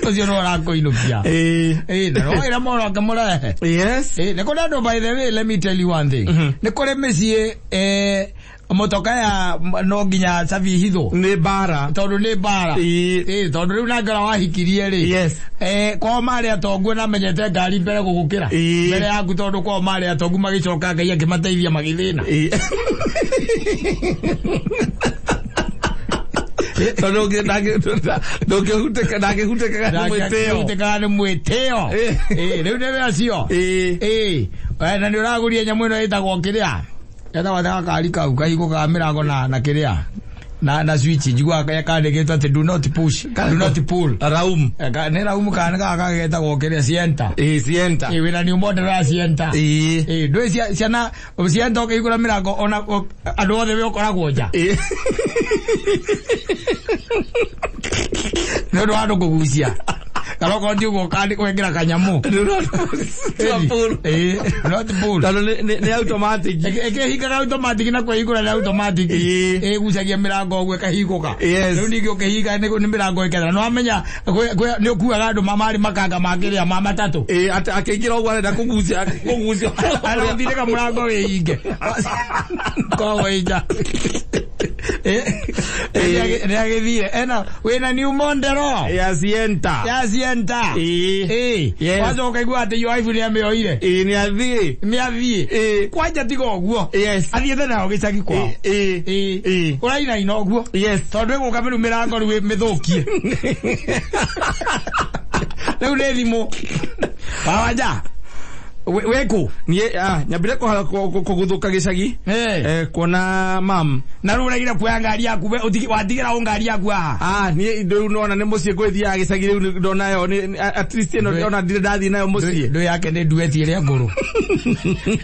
Ũcio no arakũinũkia. Na no ĩra mũno akamũrehe. Nĩ kũrĩ andũ by the way, let me tell you one thing. Nĩ kũrĩ mĩciĩ motoka ya no nginya cabi hithwo. Nĩ mbara. Tondũ nĩ mbara. Tondũ rĩu nake ũrĩa wahikirie rĩ. Kwao marĩ atongu na menyete ngari mbere gũgũkĩra. Mbere yaku tondũ kwao marĩ atongu magĩcoka Ngai akĩmateithia magĩthĩna. Tondũ ndangĩhutĩkaga nĩ mwĩtĩo. Ndangĩhutĩkaga nĩ mwĩtĩo. Rĩu nĩwe acio. Na nĩ ũragũria nyamũ ĩno ĩtagwo kĩrĩa. Etagwo gakari kau kahingũkaga mĩrango na kĩrĩa. Na switch njiguaga kandĩkĩtwo atĩ do not push, do not pull. Raum. Nĩ Raum kana gaka getagwo kĩrĩa Sienta. Sienta. Wĩna new model ya Sienta. Ndũĩ ciana Sienta ũkĩhingũra mĩrango ona andũ othe we ũkoragwo nja. Nĩ ũndũ wa andũ kũgucia. Kana okorwo ti ũguo gwĩkĩra kanyamũ. Not pull. Tondũ nĩ automatic. Ĩkĩhingaga automatic na kwĩhingũra nĩ automatic. Ĩgucagia mĩrango ũguo ĩkahingũka. Rĩu ningĩ ũkĩhinga nĩ mĩrango ĩkethera. Nĩ wamenya nĩ ũkuaga andũ marĩ makanga ma kĩrĩa ma matatũ. Akĩingĩra ũguo arenda kũgucia. Arathirĩka mũrango wĩhinge. Koguo ĩnja. Nĩ agĩthire. Ena wĩna new model. Ya Sienta. Ya Sienta. Wacoka ũkaigua atĩ your wife nĩ amĩoire. Nĩ athiĩ. Nĩ athiĩ. Kwanja tiga ũguo. Athiĩte nayo gĩcagi kwao. Ũrainaina ũguo. Tondũ ĩgũka rĩu mĩrango rĩu mĩthũkie. Rĩu nĩ thimũ. Wawanja. Wĩkũ? Niĩ nyambire kũguthũka gĩcagi. Eh. Kuona mam. Na rĩu ũregire kuoya ngari yaku we watigĩra ũ ngari yaku haha? Niĩ rĩu nona nĩ mũciĩ ngwĩthiaga gĩcagi rĩu ndona yo at least ĩno ona ndirĩ ndathiĩ nayo mũciĩ. Ndũ yake nĩ ndueti ĩrĩa ngũrũ.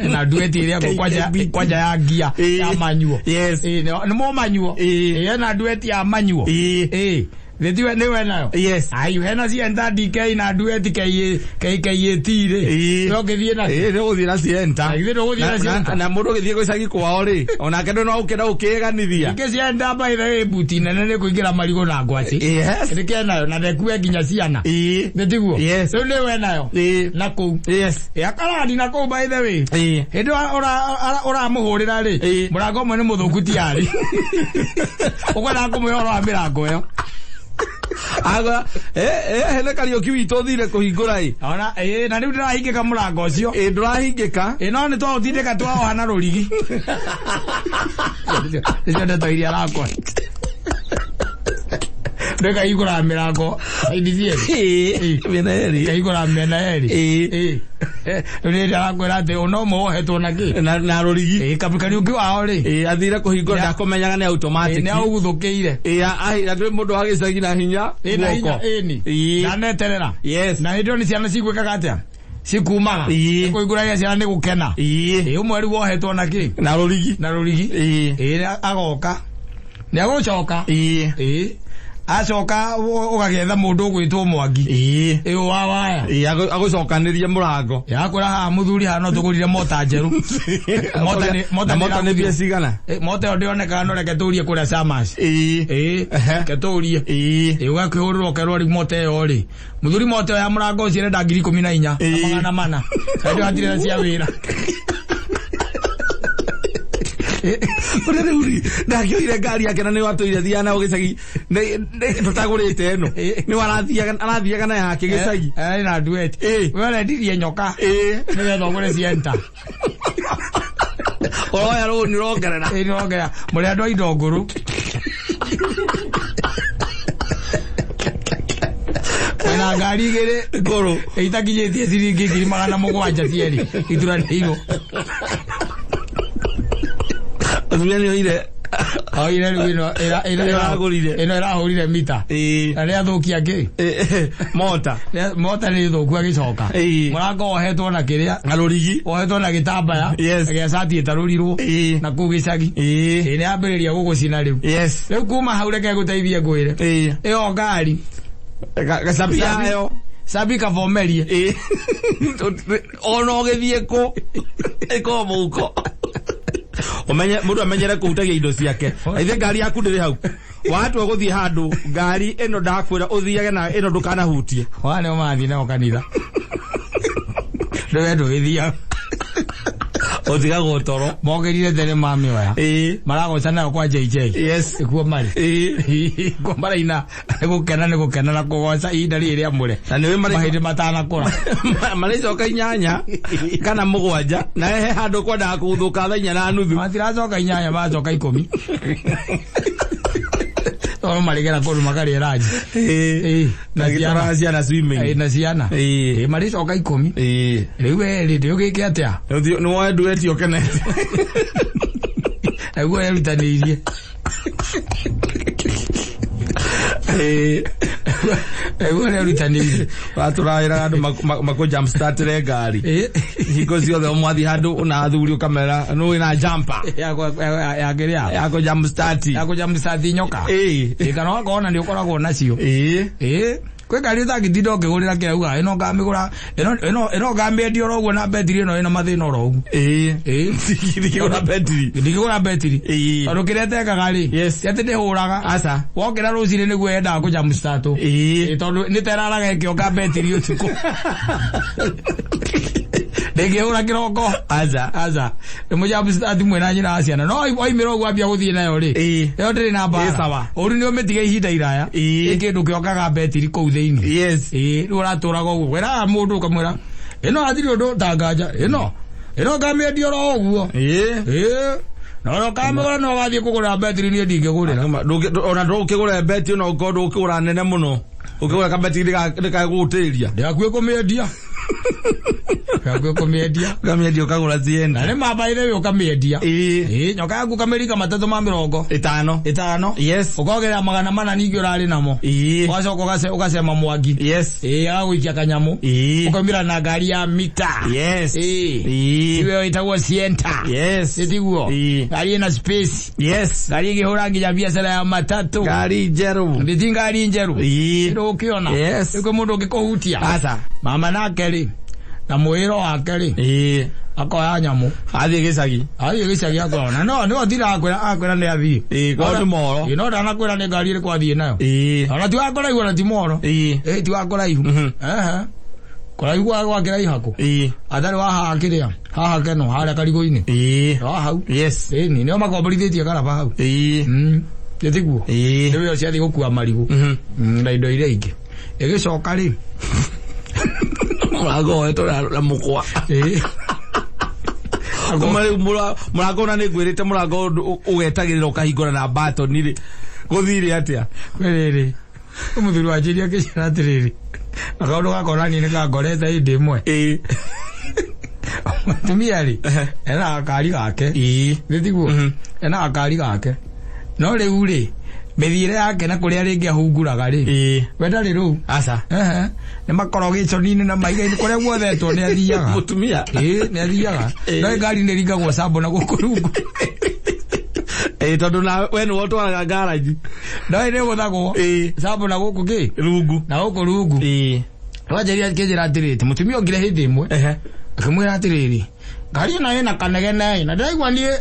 Na ndueti ĩrĩa ngũrũ kwanja ya ngia ya manyuo. Yes. Nĩ mũmanyuo. Ena ndueti ya manyuo. Nĩtiwe nĩwe nayo. Yes. Ayu hena Sienta DK na ndueti KKAT rĩ. No ngĩthiĩ nacio. Nĩ ũgũthiĩ na Sienta. Na githĩ ndũgũthiĩ na Sienta? Na mũndũ ũgĩthiĩ gĩcagi kwao rĩ, onake ndũ no ũkĩenda gũkĩĩganithia. Ningĩ Sienta by the way buti nene nĩ kũingĩra marigũ na ngwacĩ. Yes. Nĩkĩo nayo na ndekue nginya ciana. Nĩtiguo? Yes. Rĩu nĩwe nayo. Na kũu. Yes. Akarani na kũu by the way. Hĩndĩ ũramũhũrĩra rĩ, mũrango ũmwe nĩ mũthũku tiarĩ. Ũkwendaga kũmũhe ũhoro wa mĩrango ĩyo. Aga, hene Kariũki witũ ũthire kũhingũra ĩ. Ona, na rĩu ndĩrahingĩka mũrango ũcio. Ndũrahingĩka. No nĩ twaũtindĩka twaoha na rũrigi. Nĩcio ndeto iria arakora. Ndĩkahingũra mĩrango saidi cierĩ. Mĩena yerĩ. Ndĩkahingũra mĩena yerĩ. Rĩu nĩ arakwĩra atĩ ona ũmwe wohetwo na kĩ? Na rũrigi. Kariũki wao rĩ. Athire kũhingũra ndakũmenyaga nĩ automatic. Nĩ aũguthũkĩire. Na mũndũ wa gĩcagi na hinya. Na hinya, ĩni. Ndaneterera. Yes. Na hĩndĩ ĩyo nĩ ciana ciguĩkaga atĩa? Cikumaga. Kũhingũra ciana nĩ gũkena. Ũmwe rĩu wohetwo na kĩ? Na rũrigi. Na rũrigi. Agoka. Nĩ agũcoka. Acoka ũgagĩetha mũndũ ũgwĩtwo Mwangi. Wa waya. Agũcokanĩria mũrango. Yakwĩra haha mũthuri haha no tũgũrire mota njerũ. Mota nĩ mbia cigana? Mota ĩyo ndĩonekaga no reke tũrie kũrĩa Shamas. Reke tũrie. Ũgakĩhũrĩrwo ũkerwo rĩu mota ĩyo rĩ. Mũthuri mota ĩyo ya mũrango ũcio ĩrenda ngiri ikũmi na inya. Na magana mana. Hĩndĩ ĩyo hatirĩ cia wĩra. Ũrĩa rĩu rĩ, ndakĩoire ngari yake na nĩ watũire thiaga nayo gĩcagi tũtagũrĩte ĩno. Nĩ arathiaga na yake gĩcagi. Na ndueti. We ũrendirie nyoka. Nĩgetha ũgũre Sienta. Ũroya rũni ũrongerera. Nĩũrongerera. Mũrĩ andũ a indo ngũrũ. Wĩna ngari igĩrĩ ngũrũ. Itakinyĩtie ciringi ngiri magana mũgwanja cierĩ ituranĩirwo. Mũtumia nĩ oire. Oire rĩu ĩno ĩragũrire. Ĩno ĩrahũrire mita. Na nĩ athũkia kĩ? Mota. Mota nĩ thũku agĩcoka. Mũrango wohetwo na kĩrĩa? Na rũrigi. Wohetwo na gĩtambaya. Yes. Gĩa cati ĩtarũrirwo. Na kũu gĩcagi. Nĩ yambĩrĩria gũgũcina rĩu. Yes. Rĩu kuma hau reke ngũteithie ngwĩre. Ĩyo ngari. Gacabi yayo. Cabi kavomerie. Ona ũgĩthiĩ kũ? Ĩkorwo mũhuko. Ũmenye mũndũ amenyere kũhutagia indo ciake. Ithe ngari yaku ndĩrĩ hau. Watua gũthiĩ handũ ngari ĩno ndakwĩra ũthiage na ĩno ndũkanahutie. Wa nĩo marathiĩ nao kanitha. Ndũwe ndũgĩthiaga. Ũtigagwo toro. Mokĩrire tene mamĩoya. Maragoca nayo kwa JJ. Yes. Ikuo marĩ. Ikuo maraina nĩ gũkena nĩ gũkena na kũgoca ihinda rĩrĩ rĩamũre. Na nĩũĩ marĩ mahĩndĩ matanakũra. Marĩcoka 8 kana 7 na he handũ kwendaga kũgũthũka thaa 4:30. Matiracoka 8 macoka 10. Tondũ marĩgera kũndũ makarĩa ranji. Na gĩtwaraga ciana swimming. Na ciana. Marĩcoka 10. Rĩu we rĩ ndĩũgĩke atĩa? Nĩ woe ndueti ũkenete. Naguo erutanĩirie. Naguo erutanĩirie. Watũraĩraga andũ makũ jump startĩre ngari. Hingo ciothe ũmwathi handũ na athuri ũkamera nũ wĩna jumper. Ya kĩrĩa? Ya kũ jump start. Ya kũ jump start nyoka. Kana ũgakorwo na nĩ ũkoragwo nacio. Kwĩ ngari ũtangĩtinda ũkĩgũrĩra kĩrĩa ugaga ĩno ngamĩgũra ĩno ngamĩendia oro ũguo na betiri ĩno ĩna mathĩna oro ũguo. Ndingĩgũra betiri. Ndingĩgũra betiri. Tondũ kĩrĩa ĩtekaga rĩ, ti atĩ ndĩhũraga. Aca. Wokĩra rũcinĩ nĩguo yendaga kũ jump start. Tondũ nĩ ta ĩraraga ĩkĩonga betiri ũtukũ. Ndĩngĩhũra kĩroko. Aca. Aca. Nĩ mũ jump start mwĩna nyina wa ciana. No waimĩra ũguo ambia gũthiĩ nayo rĩ. Ĩyo ndĩrĩ na mbara. Sawa. Ũru nĩ ũmĩtige ihinda iraya. Ĩ kĩndũ kĩongaga betiri kũu thĩinĩ. Yes. Rĩu ũratũraga ũguo. Wĩraga mũndũ ũkamwĩra ĩno hatirĩ ũndũ ũtanganja. Ĩno. Ĩno ngamĩendia oro ũguo. Na oro kamĩgũra no ũgathiĩ kũgũra betiri niĩ ndingĩgũrĩra. Ona ndũngĩgũra betiri no ũkorwo ndũkĩgũra nene mũno. Ũkĩgũra kabetiri ndĩkagũtĩria. Ndĩgakuĩ kũmĩendia. Yaku ũkũmĩendia. Ũkamĩendia ũkagũra Sienta. Na nĩ ma by the way ũkamĩendia. Ĩĩ. Ĩĩ, nyoka yaku ũkamĩringa matatũ ma mĩrongo Ĩtano. ĩtano. Yes. Ũkongerera 400 ningĩ ũrarĩ namo. Ĩĩ. Ũgacoka ũgacema mwangi. Yes. Ĩĩ, agagũikia kanyamũ. Ĩĩ. Ũkaumĩra na ngari ya mita. Yes. Ĩĩ. Ĩĩ. Tiwe ĩtagwo Sienta. Yes. Ĩtiguo. Ĩĩ. Ngari ĩna space. Yes. Ngari ĩngĩhũra nginya biacara ya matatũ. Ngari njerũ. Ndĩti ngari njerũ. Ĩĩ. Ndũkĩona. Yes. Rĩu kwĩ mũndũ ũngĩkũhutia. Aca. Mama nake rĩ na mwĩro wake rĩ Ĩĩ. akoya nyamũ Athiĩ gĩcagi. athiĩ gĩcagi akona no no tira akwĩra akwĩra nĩ athiĩ. Ĩĩ, korwo nĩ moro. Ĩĩ, no ndanakwĩra nĩ ngari ĩrĩkũ athiĩ nayo. Ĩĩ. Ona ti wa kũraihu ona ti moro. Ĩĩ. Ĩĩ, ti wa kũraihu. Mhm. Ehe. Kũraihu gwa gwakĩraiha kũ Ĩĩ. atarĩ wa haha kĩrĩa haha keno harĩa karigũ-inĩ Ĩĩ. wa hau. Yes. Ĩĩ, nĩ nĩo makomborithĩtie karaba hau. Ĩĩ. Ĩtiguo. Ĩĩ. Nĩ wĩra ciathiĩ gũkua marigũ. Mhm. Na indo iria ingĩ ĩgĩcoka rĩ Mũrango woetwo na mũkwa. Ĩĩ. Kuma rĩu mũrango ona nĩ ngwĩrĩte mũrango ũgetagĩrĩra ũkahingũra na batoni rĩ. Gũthire atĩa? Rĩrĩ mũthuri wanjĩria akĩnjĩra atĩrĩrĩ na kaũndũ gakora niĩ nĩkangorete hĩndĩ ĩmwe. Ĩĩ. Mũtumia rĩ ena gakari gake. Ĩĩ. Nĩtiguo. Mhm. Ena gakari gake no rĩu rĩ mĩthiĩre yake na kũrĩa rĩngĩ ahunguraga rĩ Ĩĩ. we ndarĩ rũu. Aca. Ehe. Nĩ makorogĩconi-inĩ na maiga-inĩ kũrĩa guothetwo nĩ athiaga. Mũtumia. Ĩĩ, nĩ athiaga. Ĩĩ. No ngari nĩ ĩringagwo sambo na gũkũ rungu. Ĩĩ, tondũ na we nĩwe ũtwaraga ngaraji. No ĩrĩ gũthagwo. Ĩĩ. Sambo na gũkũ kĩ? Rungu. Na gũkũ rungu. Ĩĩ. Wanjĩria akĩnjĩra atĩrĩrĩ, ti mũtumia okire hĩndĩ ĩmwe. Ehe. Akĩmwĩra atĩrĩrĩ, ngari ĩno ĩna kanegene na ndĩraigua niĩ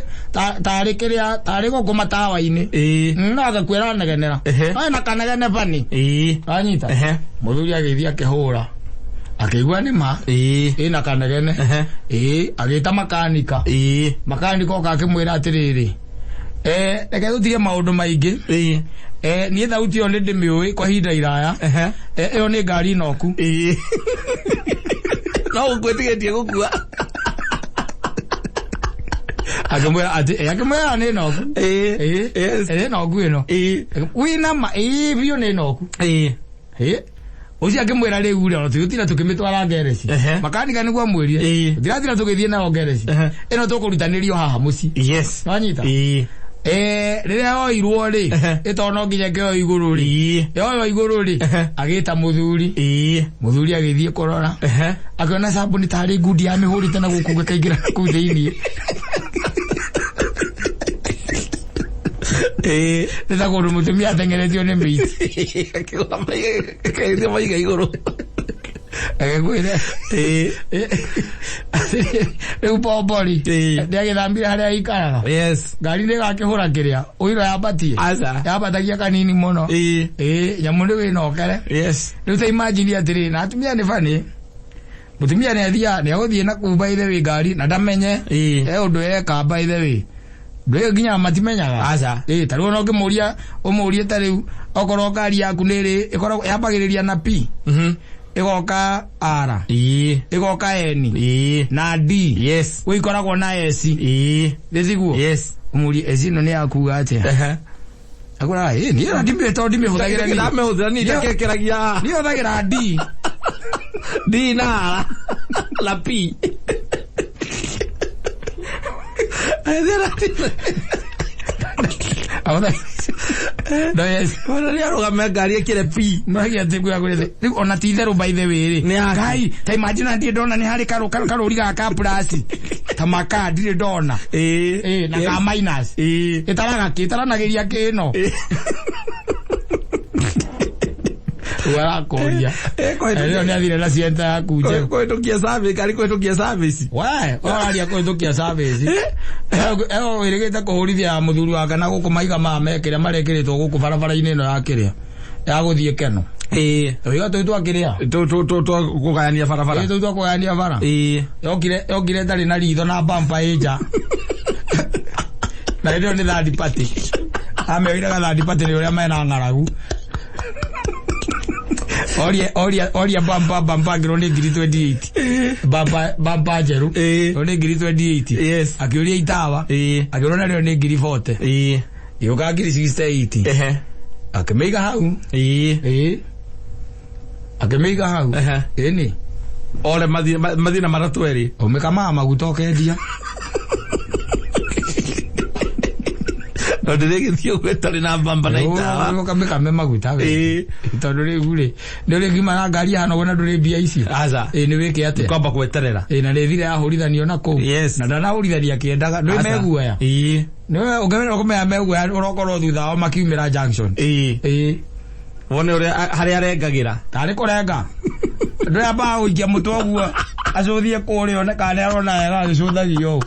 tarĩ kĩrĩa tarĩ gũkũ matawa-inĩ. Ĩĩ. No agakuĩra negenera. Ehe. No ĩna kanegene bani. Ĩĩ. Wanyita? Ehe. Mũthuri agĩthiĩ akĩhũra. Akĩigua nĩ ma. Ĩĩ. Ĩna kanegene. Ehe. Ĩĩ, agĩta makanika. Ĩĩ. Makanika oka akĩmwĩra atĩrĩrĩ, reke tũtige maũndũ maingĩ. Ĩĩ. Niĩ thauti ĩyo nĩ ndĩmĩũĩ kwa ihinda iraya. Ehe. Ĩyo nĩ ngari noku. Ĩĩ. No gũkwĩtigĩtie gũkua. Akĩmwĩra atĩ, akĩmwĩra nĩ noku. Ĩĩ. Ĩĩ. Yes. Nĩ noku ĩno. Ĩĩ. Wĩna ma, ĩĩ biũ nĩ noku. Ĩĩ. Ĩĩ. Ũcio akĩmwĩra rĩu rĩ, ona tũgĩtira tũkĩmĩtwara ngereci. Ehe. Makanika nĩguo amwĩrire. Ĩĩ. Tũtiratira tũgĩthiĩ nayo ngereci. Ehe. Ĩno tũkũrutanĩrio haha mũciĩ. Yes. Wanyita? Ĩĩ. Rĩrĩa yoirwo rĩ, Ehe. ĩtondũ no nginya ĩkĩoywo igũrũ rĩ. Ĩĩ. Yoywo igũrũ rĩ, Ehe. agĩta mũthuri. Ĩĩ. Mũthuri agĩthiĩ kũrora. Ehe. Akĩona sabuni tarĩ ngundi yamĩhũrĩte na gũkũ gĩkaingĩra kũu thĩiniĩ. Ĩĩ. Nĩ ta kũndũ mũtumia ateng'eretio nĩ mĩiti. Akĩgũra maiga, akĩgũra maiga igũrũ. Agĩkwĩra. Ĩĩ. Rĩu bombori. Ĩĩ. Nĩagĩthambire harĩa aikaraga. Yes. Ngari nĩgakĩhũra kĩrĩa. Ũiro yambatie. Aca. Yambatagia kanini mũno. Ĩĩ. Ĩĩ, nyamũ nĩ wĩnokere. Yes. Rĩu ta imagine atĩrĩrĩ, na atumia nĩ bani. Mũtumia nĩ athiaga, nĩ agũthiĩ na kũu by the way ngari na ndamenye. Ĩĩ. He ũndũ eka by the way. Ndũĩ nginya matimenyaga. Aca. Ĩĩ, ta rĩu ona ũngĩmũria, ũmũrie ta rĩu okorwo ngari yaku nĩ ĩrĩ, ĩkoragwo yambagĩrĩria na P. Mhm. Ĩgoka R. Ĩĩ. Ĩgoka N. Ĩĩ. Na D. Yes. Kwĩ ikoragwo na S. Ĩĩ. Nĩtiguo? Yes. Ũmũrie S ĩno nĩ yakuga atĩa? Ehe. Akwĩraga, ĩĩ, niĩ ona ndimĩũĩ tondũ ndimĩhũthagĩra niĩ. Ndamĩhũthĩra niĩ ndakekeragia. Niĩ hũthagĩra D. D na R. Na P. No yes. Ona nĩ arũgame ngari ĩkĩre P. Muragia atĩ kwĩra kwĩra rĩu ona ti itherũ by the way rĩ. Nĩ yake. Ngai, ta imagine ndirĩ ndona nĩ harĩ karũri ga ka plus. Ta maka ndirĩ ndona. Ĩĩ. Ĩĩ, na ka minus. Ĩĩ. Ĩtaraga kĩ, ĩtaranagĩria kĩ ĩno. Ũrakũria. Ĩyo nĩ athire na Sienta yaku njerũ. Kũhĩtũkia service, ngari kũhĩtũkia service. We, ũraria kũhĩtũkia service. Ĩyo wĩrĩgĩte kũhũrithia ya mũthuri wake na gũkũ maiga maya mekĩrĩa marekĩrĩtwo gũkũ barabara-inĩ ĩno ya kĩrĩa. Ya gũthiĩ Keno. Ĩĩ. Tũiga tũu twa kĩrĩa. Tũ kũgayania barabara. Ĩĩ, tũu twa kũgayania bara. Ĩĩ. Yokire ĩtarĩ na ritho na bumper ĩ nja. Na ĩyo nĩ third party. Amĩoire ga third party nĩ ũrĩa mena ng'aragu. Oria bumper ngirwo nĩ ngiri 28. Bumper njerũ. Ĩĩ. Nĩ ngiri 28. Yes. Akĩũria itawa. Ĩĩ. Akĩũria narĩo nĩ ngiri 40. Ĩĩ. Ĩgũka ngiri 68. Ehe. Akĩmĩiga hau. Ĩĩ. Ĩĩ. Akĩmĩiga hau. Ehe. Ĩni. Ore mathi na matatũ erĩ. Ũmĩkamaga maguta ũkendia. No ndĩrĩgĩthiĩ ũguo ĩtarĩ na mbamba na itawa. Ũkamĩkame maguta we. Tondũ rĩu rĩ, nĩ ũrĩkiuma na ngari hana ũguo na ndũrĩ mbia icio. Aca. Ĩ nĩ wĩke atĩa? Kwamba gweterera. Ĩ na nĩ thire yahũrithanio na kũu. Yes. Na ndanahũrithania akĩendaga. Ndũĩ Aca. meguoya. Ĩĩ. Nĩwe ũngĩmenya ũkũmenya meguoya ũrokorwo thutha wao makiumĩra junction. Ĩĩ. Ĩ. Wone ũrĩa harĩa arengagĩra. Tarĩ kũrenga. Ndũyambaga gũikia mũtwe ũguo acũthie kũrĩa one kana nĩarona wega agĩcũthagia ũũ.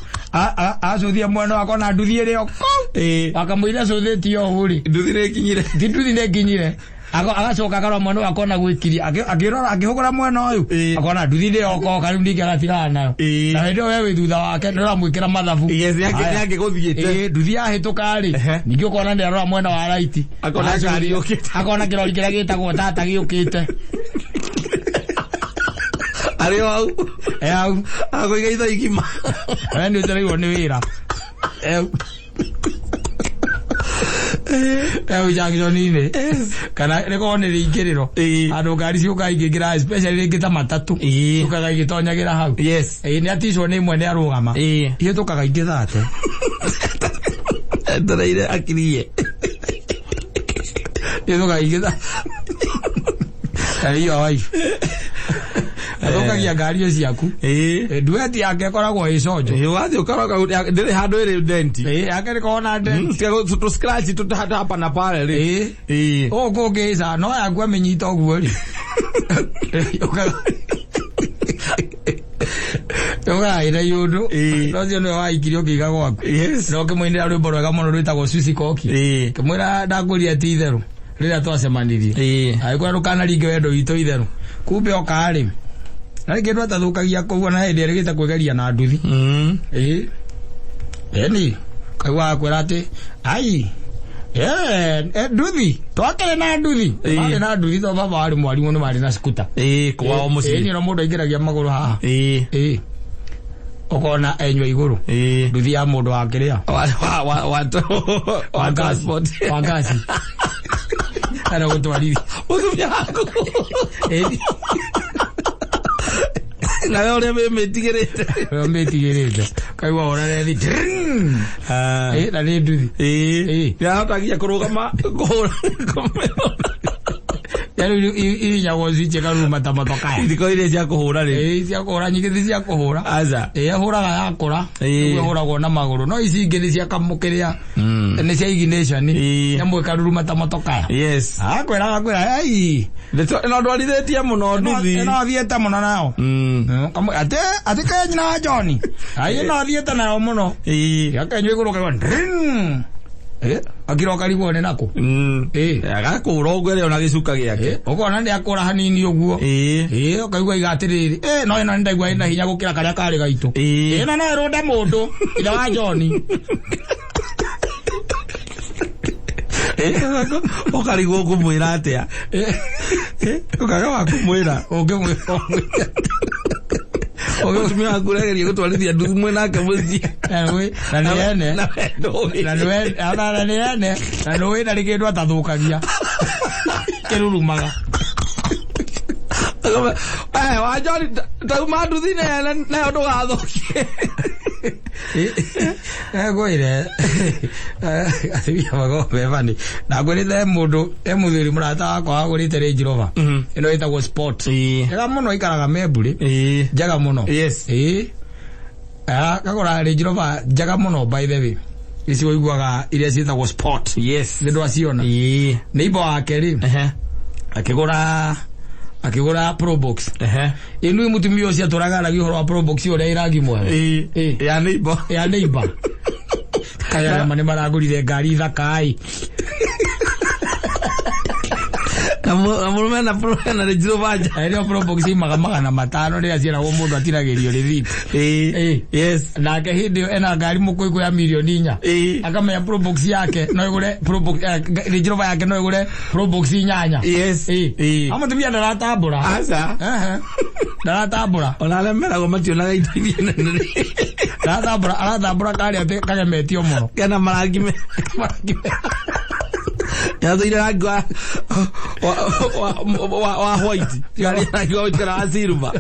Acũthie mwena wakwa na nduthi ĩrĩ o kũu. Ĩĩ. Akamũira acũthĩtie ũũ rĩ. Nduthi nĩĩkinyire. Ti nduthi nĩĩkinyire. Agacoka akarora mwena ũyũ akona gwĩkiria. Akĩrora akĩhũgũra mwena ũyũ. Ĩĩ. Akona nduthi ndĩyokoka rĩu ningĩ agatigana nayo. Ĩĩ. Na hĩndĩ ĩyo we wĩ thutha wake nĩũramwĩkĩra mathabu. Yes, Haya. nĩangĩgũthiĩte. Ĩĩ, nduthi yahĩtũka rĩ, Ehe. ningĩ ũkona nĩarora mwena wa right. Akona ngari yũkĩte. Akona kĩrori kĩrĩa gĩtagwo tata gĩũkĩte. Arĩ o hau. E hau. Agũiga ithaa igima. We nĩ ũcereirwo nĩ wĩra. Eũ junction-inĩ. Kana rĩkorwo nĩ rĩingĩrĩro. Ĩĩ. Handũ ngari ciũkaga ikĩingĩra especially rĩngĩ ta matatũ. Ĩĩ. Ciũkaga igĩtonyagĩra hau. Yes. Ĩĩ nĩ aticwo nĩ ĩmwe nĩ arũgama. Ĩĩ. Ihĩtũkaga ingĩ thate. Etereire akirie. Ihĩtũkaga ingĩ thate. Iyo wife. Athũkagia ngari ĩyo ciaku. Ĩĩ. Ndueti yake ĩkoragwo ĩ conjo. Ĩĩ wathiĩ ũkaroka ndĩrĩ handũ ĩrĩ denti. Ĩĩ yake ĩkoragwo na dent. Tiga tũ scratch tũ hapa na pale rĩ. Ĩĩ. Ĩĩ. Ũũ kũngĩca no yaku amĩnyita ũguo rĩ. Ũgaĩra iũndũ. Ĩĩ. No ũcio nĩwe waikirie ũkĩiga gwaku. Yes. Na ũkĩmũinĩra rwĩmbo rwega mũno rwĩtagwo Susi Koki. Ĩĩ. Kĩmwĩra ndakũria ti itherũ rĩrĩa twacemanirie. Ĩĩ. Agĩkwĩra ndũkanaringe wendo witũ itherũ. Kumbe oka rĩ. Na rĩngĩ ndũ atathũkagia kũu ona hĩndĩ ĩrĩgĩte kwĩgeria na nduthi. Ĩĩ. Ĩni. Kaigua agakwĩra atĩ ai nduthi twakĩrĩ na nduthi. Ĩĩ. Marĩ na nduthi tondũ baba warĩ mwarimũ nĩ marĩ na skuta. Ĩĩ kwao Ĩĩ mũciĩ. nĩ mũndũ aingĩragia magũrũ haha. Ĩĩ. Ĩĩ. Ũkona enyua igũrũ. Ĩĩ. Nduthi ya mũndũ wa kĩrĩa. Wa transport. Wa ngasi. Kana gũtwarithia. Mũtumia waku. Ĩĩ. Nawe ũrĩa wĩmĩtigĩrĩte. Ũrĩa ũmĩtigĩrĩte. Kaigua ũrarethi. Ĩĩ na nĩ nduthi. Ĩĩ. Ĩĩ. Nĩahotagia kũrũgama kũhũra kũmĩhũra. Rĩu ihinyagwo switch ĩkaruruma ta motokaya. Ithiko iria cia kũhũra rĩ. Ĩĩ cia kũhũra nyingĩ ti cia kũhũra. Aca. Ĩĩ ĩhũraga yakũra. Ĩĩ. Ũguo ĩhũragwo na magũrũ. No ici ingĩ nĩ cia kamũkĩrĩa. Nĩ cia ignition. Ĩĩ. Nyamũ ĩkaruruma ta motokaya. Yes. Akwĩra agakwĩra ei. No ndwarithĩtie mũno nduthi. Ĩno thiĩte mũno nayo. Atĩ atĩ ke nyina wa John. Ai ĩno thiĩte nayo mũno. Ĩĩ. Yakenyua igũrũ kaigua ndring. Akira ũkarigwo nĩ nakũ. Ĩĩ. Agakũra ũguo ĩrĩ ona gĩcuka gĩake. Ũkona nĩ akũra hanini ũguo. Ĩĩ. Ĩĩ ũkaigua iga atĩrĩrĩ. Ĩĩ no ĩno nĩndaigua ĩna hinya gũkĩra karĩa karĩ gaitũ. Ĩĩ. Ĩno no ĩrũnde mũndũ ithe wa John. Ũkarigwo ũkũmwĩra atĩa. Ũkaga wa kũmwĩra. Ũngĩmwĩra ũmwĩre. Mũtumia waku ũrageria gũtwarithia nduthi mwĩ nake mũciĩ. Na nĩ ene. Na we ndũĩ. Na nĩ na nĩ ene. Na nĩ ndarĩ kĩndũ atathũkagia. Kĩrurumaga. Wa John tauma nduthi nayo ndũgathũkie. Ngwĩre atumia makoragwo me funny. Na ngwĩrĩte he mũndũ he mũthuri mũrata wakwa wagũrĩte Range Rover. Ĩno ĩtagwo Sport. Njega mũno ikaraga Memburi. Njega mũno. Yes. Ĩĩ. Akagũra Range Rover njega mũno by the way. Ici ũiguaga iria ciĩtagwo Sport. Yes. Nĩ ndwaciona. Ĩĩ. Neighbor wake rĩ akĩgũra Probox. Ĩnu mũtumia ũcio atũraga aragia ũhoro wa Probox ũrĩa ĩrangi mwega. Ĩĩ. Ya neighbor. Ya neighbor. Kaya arĩa nĩ maragũrire ngari thaka ĩ. Na mũrũme na Range Rover nja. Ĩrĩa Probox imaga 500 rĩrĩa ciĩragwo mũndũ atinagĩrio rĩthiti. Ĩĩ. Yes. Nake hĩndĩ ĩyo ena ngari mũkũikũ ya mirioni 4. Ĩĩ. Akamenya Probox yake no ĩgũre Probox Range Rover yake no ĩgũre Probox 8. Yes. Ĩĩ. Ĩĩ. Amũtumia ndaratambũra. Aca. Ehe. Ndaratambũra. Ona arĩa meragwo mationaga indo iria nene. Ndaratambũra aratambũra karĩa atĩ kagemetio mũno. Kena marangi me. Marangi Nĩathũire rangi wa white. Ngari ya rangi wa white kana wa silver.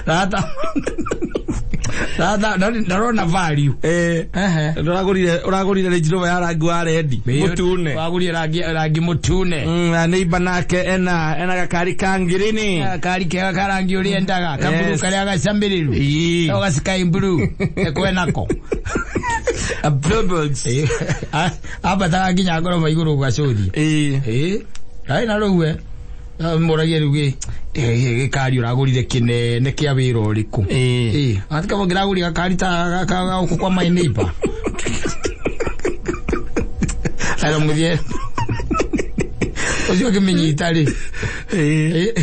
Rata rata ndarona value. Eh. Ũragũrire Range Rover ya rangi wa red mũtune. Wagũrire rangi mũtune. Na neighbor nake ena gakari ka ngirini. Gakari kega ka rangi ũrĩa endaga, kaburu karĩa gacamĩrĩru. Ĩĩ. O ga sky blue. Ekwenako. A bubbles. Ambataga nginya ngoroba igũrũ gũgacũthia. Ĩĩ. Ĩĩ. Ai na rĩu we mũragie rĩu gĩkari ũragũrire kĩnene kĩa wĩra ũrĩkũ? Ĩĩ. Ĩĩ. Atika mũngĩragũrire gakari ta gũkũ kwa my neighbor. Ara mũthiĩ. Ũcio ũkĩmĩnyita rĩ. Ĩĩ.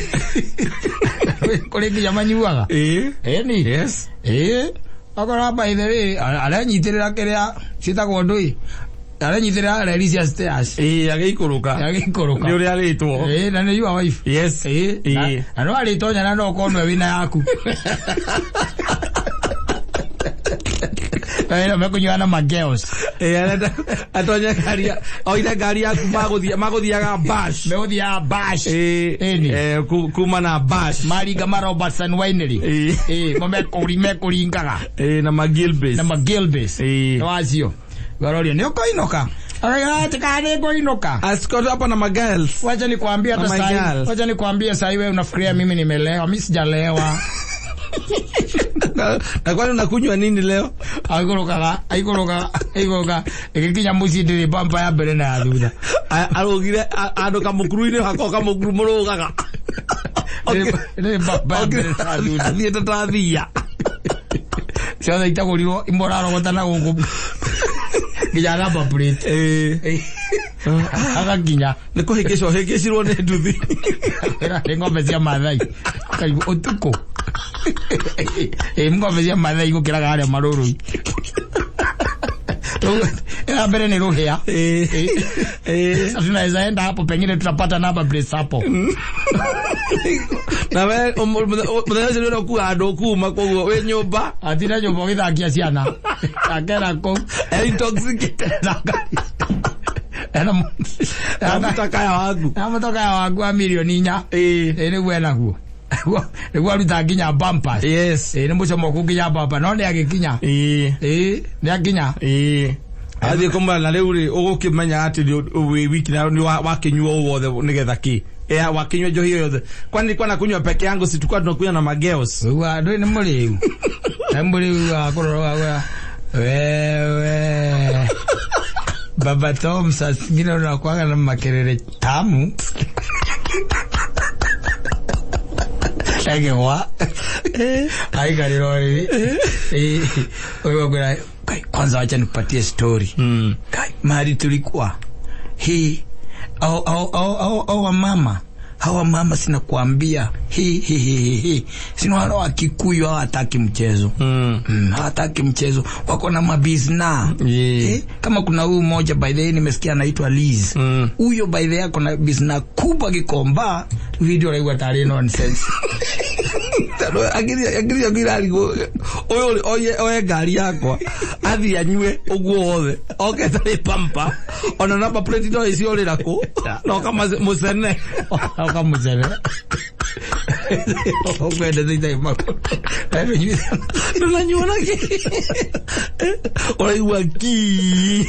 Kũrĩ nginya manyuaga. Ĩĩ. Ĩni. Yes. Ĩĩ. Akora by the way, aranyitĩrĩra kĩrĩa ciĩtagwo ndũi. Aranyitĩrĩra reri cia stairs. Ĩĩ, agĩikũrũka. Agĩikũrũka. Nĩ ũrĩa arĩtwo. Ĩĩ, na nĩ your wife. Yes. Ĩĩ. Ĩĩ. Na no arĩtonya na no ũkorwo nĩwe wĩna yaku. Ĩĩ, mekũnyua na magirls. Ĩĩ, arenda atonye ngari, oire ngari yaku magũthiaga bash. Megũthiaga bash. Ĩĩ. Ĩni. Kuma na bash. Maringa ma Robertson Winery. Ĩĩ. Ĩĩ, mo mekũringaga. Ĩĩ, na magilbis. Na magilbis. Ĩĩ. Nĩ wacio. Garoria, nĩ ũkũinũka? Akaiga, nĩ ngũinũka. Asikoto hapa na magirls. Wacha nikwambie hata Na my sahi. girls. Wacha nikwambie sahi wewe unafikiria mimi nimelewa, mimi sijalewa. Na kwani unakunywa nini leo? Aikũrũkaga, aikũrũkaga, aikũrũkaga. Ĩgĩkinya mũciĩ ndĩrĩ bumper ya mbere na ya thutha. Arũgire andũ kamũkuru-inĩ hako kamũkuru mũrũgaga. Ndĩrĩ bumper ya mbere na ya thutha. Athiĩte ta thia. Ciothe itagũrirwo imwe ũrarogota na gũkũ. Nginya number plate. Ĩĩ. Agakinya. Nĩ kũhĩngĩcwo hĩngĩcirwo nĩ nduthi. Nĩ ng'ombe cia Maathai. Ũkaigua ũtukũ. Ĩĩ, ng'ombe cia Maathai gũkĩraga harĩa marũrũ. Ya mbere nĩ rũhĩa. Ĩĩ. Ĩĩ. Sasa tunaweza enda hapo pengine tutapata number plate hapo. Na we mũthenya ũcio nĩ ũrĩa ũkuaga andũ kuma koguo wĩ nyũmba. Atina nyũmba ũgĩthakia ciana. Akera kũu. Intoxicated. Ena Na mũtakaya waku. Na mũtokaya waku wa mirioni 4. Ĩĩ. Ĩĩ nĩguo enaguo. Nĩguo aruta nginya bumpers. Yes. Ĩĩ nĩ mũcomoku nginya bumper no nĩ agĩkinya. Ĩĩ. Ĩĩ nĩ akinya. Ĩĩ. Athiĩ kũmwĩra na rĩu rĩ ũgũkĩmenya atĩ wĩ wiki na nĩ wakĩnyua ũũ wothe nĩgetha kĩ? Wakĩnyua njohi ĩyo yothe. Kwani nilikuwa nakunywa peke yangu, si tulikuwa tunakunywa na magirls. Ũguo ndũĩ nĩ mũrĩu. Nĩ mũrĩu wa kũrora wa wewe. Baba Tom saa zingine unakuwaga na makelele tamu. Egegwa. Aikarĩra ũrĩrĩ. Ũyũ akwĩra, "Kai, kwanza wacha nipatie story." Kai, mahali tulikuwa. Hii au wamama. Hawa mama sina kuambia. Hi hi hi hi. Sina wale wa Kikuyu hawataki mchezo. Hawataki mchezo. Wako na mabizna. Yeah. Kama kuna huyu mmoja by the way nimesikia anaitwa Liz. Huyo by the way ako na bizna kubwa Gikomba. Video raigua tarĩ nonsense. Akiri yaku irarigwo ũyũ oye ngari yakwa athiĩ anyue ũguo wothe oke ĩtarĩ pampa ona namba plate no ĩciorĩra kũ na ũkamũcene. Ũkamũcene. Ũkwendete itarĩ magũrũ. Ndũnanyua na kĩ? Ũraigua ki.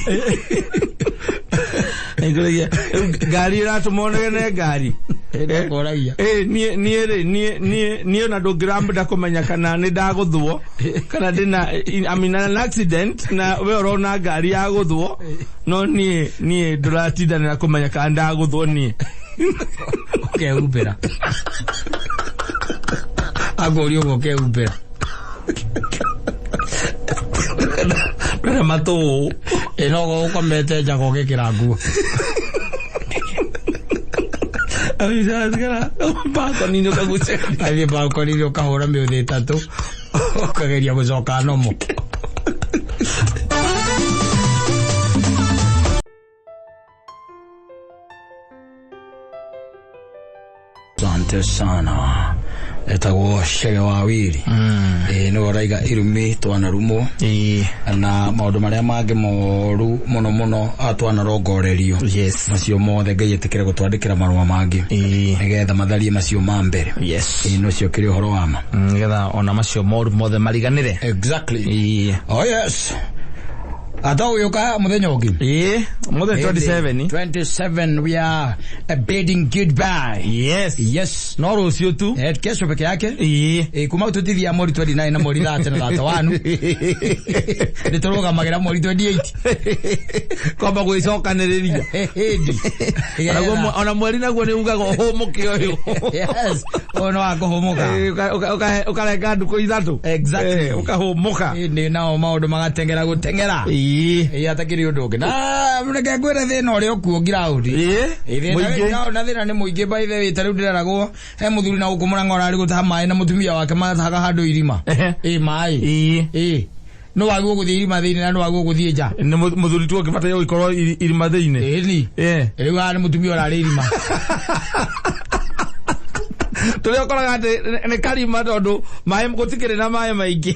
Nĩngũragia, ngari ĩratũma ũnegene ngari. Nĩngũragia. Ĩĩ, niĩ rĩ, niĩ ona ndũngĩramba kũmenya kana nĩ ndagũthwo kana ndĩna I'm in an accident na we ũrona ngari ya gũthwo no niĩ ndũratindanĩra kũmenya kana ndagũthwo niĩ. Ũkehumbĩra. Akũria ũguo ũkehumbĩra. Ndũrenda matũ. Ĩ no ũkomete njaga ũgĩkĩra nguo. Balcony-inĩ ũkagucia. Athiĩ balcony-inĩ ũkahũra mĩũthĩ ĩtatũ ũkageria gũcoka nomo. Asante sana. Etagwo Chege wa Wiri. Nĩwe ũraiga irumi twanarumwo na maũndũ marĩa mangĩ moru mũno mũno twanarongorerio. Macio mothe Ngai etĩkĩre gũtwandĩkĩra marũa mangĩ nĩgetha matharie macio ma mbere. Ĩĩ, ũcio kĩrĩ ũhoro wa ma. Nĩgetha ona macio moru mothe mariganĩre. Exactly. Oh yes. Ata ũgĩũka mũthenya ũngĩ. Mũthenya 27. 27, we are bidding goodbye. Yes. Yes. No rũciũ tu. Kesho peke yake. Kuma tũtithia mweri 29 na mweri 30 na 31. Nĩ tũrũgamagĩra mweri 28. Kwamba gwĩcokanĩrĩria. Hĩndĩ. Ona mweri naguo nĩ ugaga ũhũmũke ũyũ. Yes. Ũyũ nĩ wa kũhũmũka. Ũkarenga ndukũ ithatũ. Exactly. Ũkahũmũka. Ĩndĩ nao maũndũ magateng'era gũteng'era. Atakĩrĩ ũndũ ũngĩ. Na reke ngwĩre thĩna ũrĩa ũkuo ngiraũndi. Mũingĩ. Na thĩna nĩ mũingĩ, by the way. Ta rĩu ndĩreragwo he mũthuri na gũkũ Mũrang'a ũrarĩ gũtaha maĩ na mũtumia wake matahaga handũ irima. Maĩ. No wagwo gũthiĩ irima thĩinĩ na no wagwo gũthiĩ nja. Nĩ mũthuri tu ũngĩbataire gũkorwo irima thĩinĩ. Ĩni. Rĩu haha nĩ mũtumia ũrarĩ irima. Tũrĩa ũkoraga atĩ nĩ karima tondũ maĩ gũtikĩrĩ na maĩ maingĩ.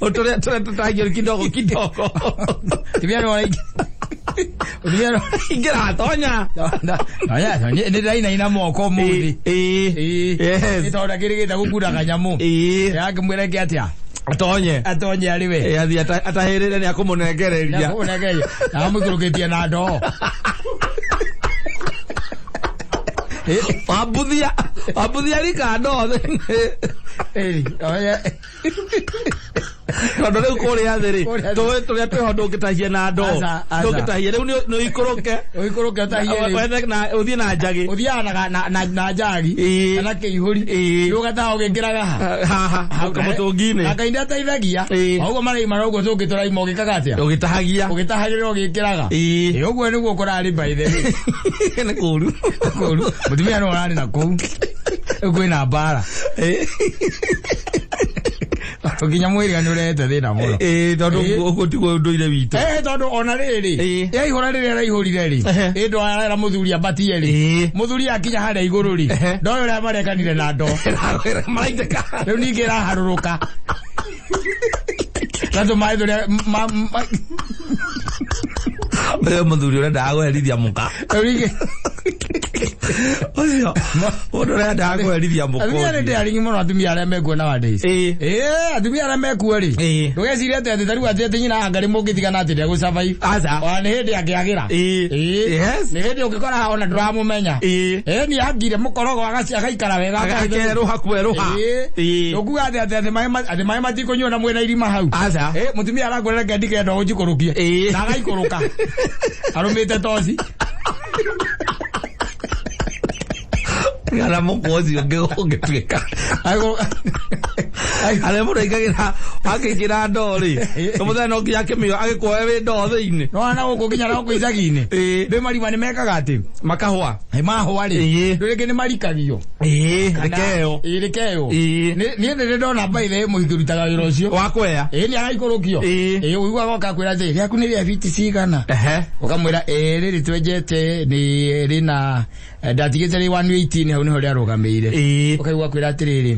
Tũrĩa tũtahagio kidogo kidogo. Mũtumia nĩ ũraingĩ. Mũtumia nĩ ingĩra tonya. Nĩ ndĩrainaina moko ũmũthĩ. Yes. Nĩ tondũ ndakĩrĩgĩte gũkunda kanyamũ. Akĩmwĩra eke atĩa? Atonye. Atonye arĩ we. Athiĩ atahĩrĩre nĩ akũmũnengereria. Nĩakũmũnengereria. Na amũikũrũkĩtie na ndoo. Wambuthia, wambuthia rika ndoo. Tondũ rĩu kũrĩa thĩ rĩ, tũĩ tũrĩa twĩho ndũngĩtahia na ndoo. Ndũngĩtahia rĩu nĩ ũikũrũke. Ũikũrũke ũtahie rĩu. Wethe na ũthiĩ na njagi. Ũthiaga na njagi. Kana kĩihũri. Rĩu ũgataha ũgĩkĩraga ha. Haha, kamũtũngi-inĩ. Na Ngai nĩateithagia. Ũguo maraima ũguo tũngĩ tũraima ũgĩkaga atĩa? Ũgĩtahagia. Ũgĩtahagĩrĩra ũgĩkĩraga. Ũguo nĩguo kũrarĩ by the way. Nĩ kũũru. Kũũru. Mũtumia no ũrarĩ na kũu. Rĩu kwĩna mbara. Nginya mwĩrĩ nĩ ũrehete thĩna mũno. Tondũ ũguo tiguo ũndũire witũ. Tondũ ona rĩrĩ, yaihũra rĩrĩa araihũrire rĩ, ĩndũ arera mũthuri ambatie rĩ, mũthuri akinya harĩa igũrũ rĩ, ndoĩ ũrĩa marekanire na ndoo. Maraitĩka. Rĩu ningĩ ĩraharũrũka. Na tũmaĩ tũrĩa Ũyũ mũthuri ũrendaga kũherithia mũka. Rĩu ningĩ Ũcio mũndũ ũrendaga kũherithia mũka. Atumia nĩ ndĩaringi mũno, atumia arĩa mekuo nowadays. Atumia arĩa mekuo rĩ, ndũgecirie atĩ atĩ ta rĩu atĩ atĩ nyina angarĩ mũngĩtigana atĩ ndegũsurvive. Aca. Ona nĩ hĩndĩ angĩagĩra. Nĩ hĩndĩ ũngĩkora ona ndũramũmenya. Nĩ angire mũkorogo agaikara wega. Akerũha kwerũha. Ũkuga atĩ atĩ atĩ atĩ maĩ matikũnyuo na mwĩna irima hau. Aca. Mũtumia arakwĩra reke ndikenda ũnjikũrũkie. Na agaikũrũka. Arũmĩte toci. Kana mũkwa ũcio ũngĩtuĩka. Arĩa mũndũ aingagĩra akĩingĩra ndoo rĩ, mũthenya no nginya akĩmĩoya agĩkuoe wĩ ndoo thĩinĩ. No na gũkũ nginya na gũkũ icagi-inĩ. Ndĩ marima nĩ mekaga atĩ? Makahũa. Mahũa rĩ. Rĩngĩ nĩ marikagio. Rĩkeo. Rĩkeo. Niĩ nĩ ndona by the way mũhiki ũrutaga wĩra ũcio. Wa kwea. Nĩ araikũrũkio. Ũiguaga ũkakwĩra atĩ rĩaku nĩ rĩa biti cigana. Ũkamwĩra rĩrĩ twenjete nĩ rĩna ndatigĩte rĩ 118 hau nĩho rĩarũgamĩire. Ũkaigua kwĩra atĩrĩrĩ,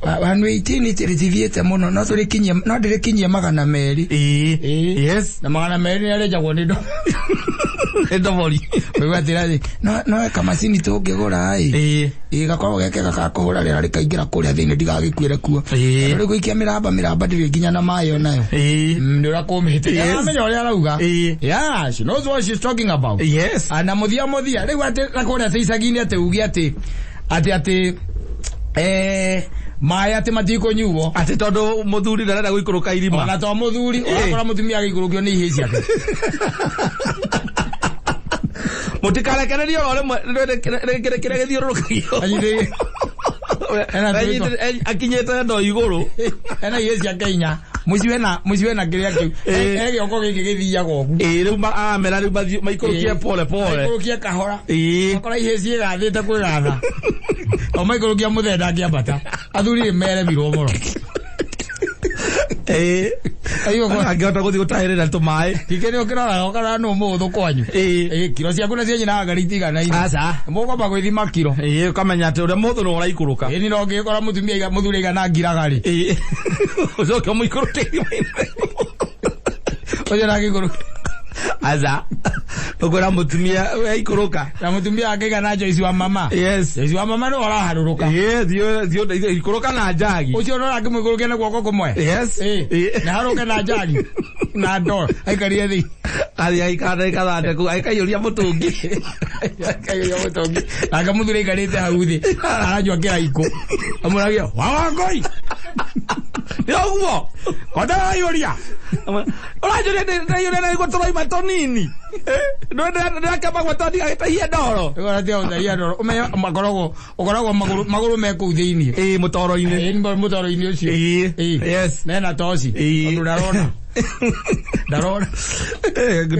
118 rĩtithiĩte mũno, no tũrĩkinyie, no ndĩrĩkinyie 200. Yes. Na 200 nĩ arĩnjagwo nĩ Nĩ ndobori. Ũkaigua atĩrĩrĩ, no kamacini tũngĩgũra ĩ. Gakoragwo ge kega ga kũhũra rĩera rĩkaingĩra kũrĩa thĩinĩ ndigagĩkuĩre kuo. Tondũ rĩu gũikia mĩramba, mĩramba ndĩrĩ nginya na maĩ onayo. Nĩ ũrakũmĩte. Amenya ũrĩa arauga. Yeah, she knows what she's talking about. Yes. Na mũthia mũthia, rĩu atĩ na kũrĩa icagi-inĩ atĩ uge atĩ, atĩ, atĩ, maĩ atĩ matikũnyuo. Atĩ tondũ mũthuri ndarenda gũikũrũka irima. Ona to mũthuri, ũrakora mũtumia agĩikũrũkio nĩ ihĩĩ ciake. Mũtikarekererie oro rĩmwe, rĩngĩ kĩrĩa gĩthiũrũrũkagio. Anyitĩrĩire. Ena Akinyĩte ndoo igũrũ. Ena ihĩĩ ciake inya. Mũciĩ wena kĩrĩa kĩu. Gĩoko gĩkĩ gĩthiaga ũguo. Rĩu aramera rĩu maikũrũkie pole pole. Maikũrũkie kahora. Akora ihĩĩ ciĩgathĩte kwĩgatha. O maikũrũkia mũthee ndangĩambata. Athuri nĩ meremirwo mũno. Ĩĩ. Angĩhota gũthiĩ gũtahĩrĩra tũmaĩ. Ningĩ nĩ ũkĩroraga ũkarora nũ mũhũthũ kwanyu. Ĩĩ. Ĩĩ, kiro ciaku na cia nyina anga itiganaine. Aca. Mũkwamba gwĩthima kiro. Ĩĩ, ũkamenya atĩ ũrĩa mũhũthũ nĩ ũraikũrũka. Ĩĩ, no ũngĩkora mũtumia mũthuri aigana ngiraga rĩ. Ĩĩ. Ũcoke ũmũikũrũke irima-inĩ. Ũcio ndangĩikũrũka. Aca. Ũkwĩra mũtumia aikũrũka. Na mũtumia angĩigana Joyce wa mama. Yes. Joyce wa mama nĩwe ũraharũrũka. Ĩĩ, thiĩ ikũrũka na njagi. Ũcio no ũrangĩmũikũrũkia na guoko kũmwe. Yes. Ĩĩ. Ĩĩ. Na harũke na njagi. Na ndoo. Aikarire thĩ. Athiĩ aikara ndagĩka thate kũu, akaiyũria mũtũngi. Akaiyũria mũtũngi. Nake mũthuri aikarĩte hau thĩ. Aranyua kĩraikũ. Amũragia, wa Wangũi. Nĩ ũguo. Ko ndaraiyũria. Ũranjũria ndĩraiyũria na nĩguo tũroima tũnini. Ndĩrakĩamba gweta ndigagĩtahie ndoro. Ũgatiga gũtahia ndoro. Ũmenye makoragwo ũkoragwo magũrũ magũrũ me kũu thĩinĩ. Ĩĩ, mũtoro-inĩ. Ĩĩ, nĩ mũtoro-inĩ ũcio. Ĩĩ. Ĩĩ. Yes. Mena toci. Ĩĩ. Tondũ ndarona. Ndarona.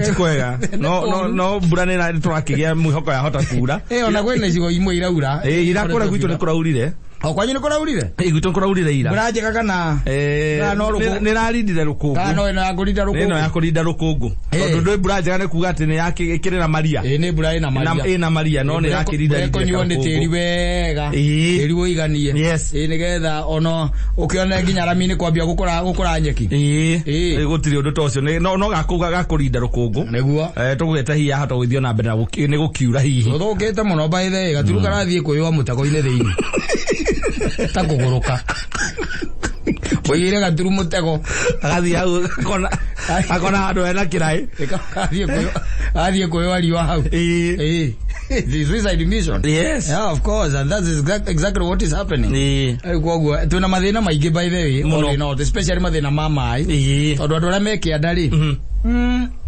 Ti kwega. No no no mbura nĩ tũrakĩgĩa mwĩhoko yahota kuura. Ĩĩ, ona kwĩna icigo imwe iraura. Ĩĩ, ira kũrĩa gwitũ nĩ kũraurire. O kwanyu nĩ kũraurire? Ĩĩ, gwitũ nĩ kũraurire ira. Mbura njega kana? Eh, Kana no rũkũ- nĩ ĩrarindire rũkũngũ. Kana no ĩno ya kũrinda Nĩ ĩno rũkũngũ? ya kũrinda rũkũngũ. Ĩĩ. Tondũ ndwĩ mbura njega nĩ kuga atĩ nĩ ĩkĩrĩ na maria. Ĩĩ, nĩ mbura ĩna maria. Ĩna maria no nĩ ĩrakĩrinda Mbura ĩkũnyuo nĩ tĩri wega. Ĩĩ. Tĩri ũiganie. Yes. Ĩĩ, nĩgetha ona ũkĩone nginya rami-inĩ kwambia gũkũra gũkũra nyeki. Ĩĩ. Ĩĩ. Gũtirĩ ũndũ ta ũcio. No no gakũga gakũrinda rũkũngũ. Nĩguo. Tũgwĩte hihi yahota gũgĩthiĩ na mbere na nĩ gũkiura hihi. Gũthũkĩte mũno by the way, gaturu karathiĩ kwĩyũa mũtego-inĩ thĩinĩ. Ta kũgũrũka. Ũigĩire gaturu mũtego. Agathiĩ hau akona handũ hena kĩraĩ. Athiĩ kwĩyũa riũa hau. Ĩĩ. Ĩĩ. The suicide mission. Yes. Yeah, of course, and that is exactly what is happening. Ĩĩ. Koguo twĩna mathĩna maingĩ by the way, Mũno. all in all, especially mathĩna ma maĩ. Ĩĩ. Tondũ andũ arĩa me kĩanda rĩ,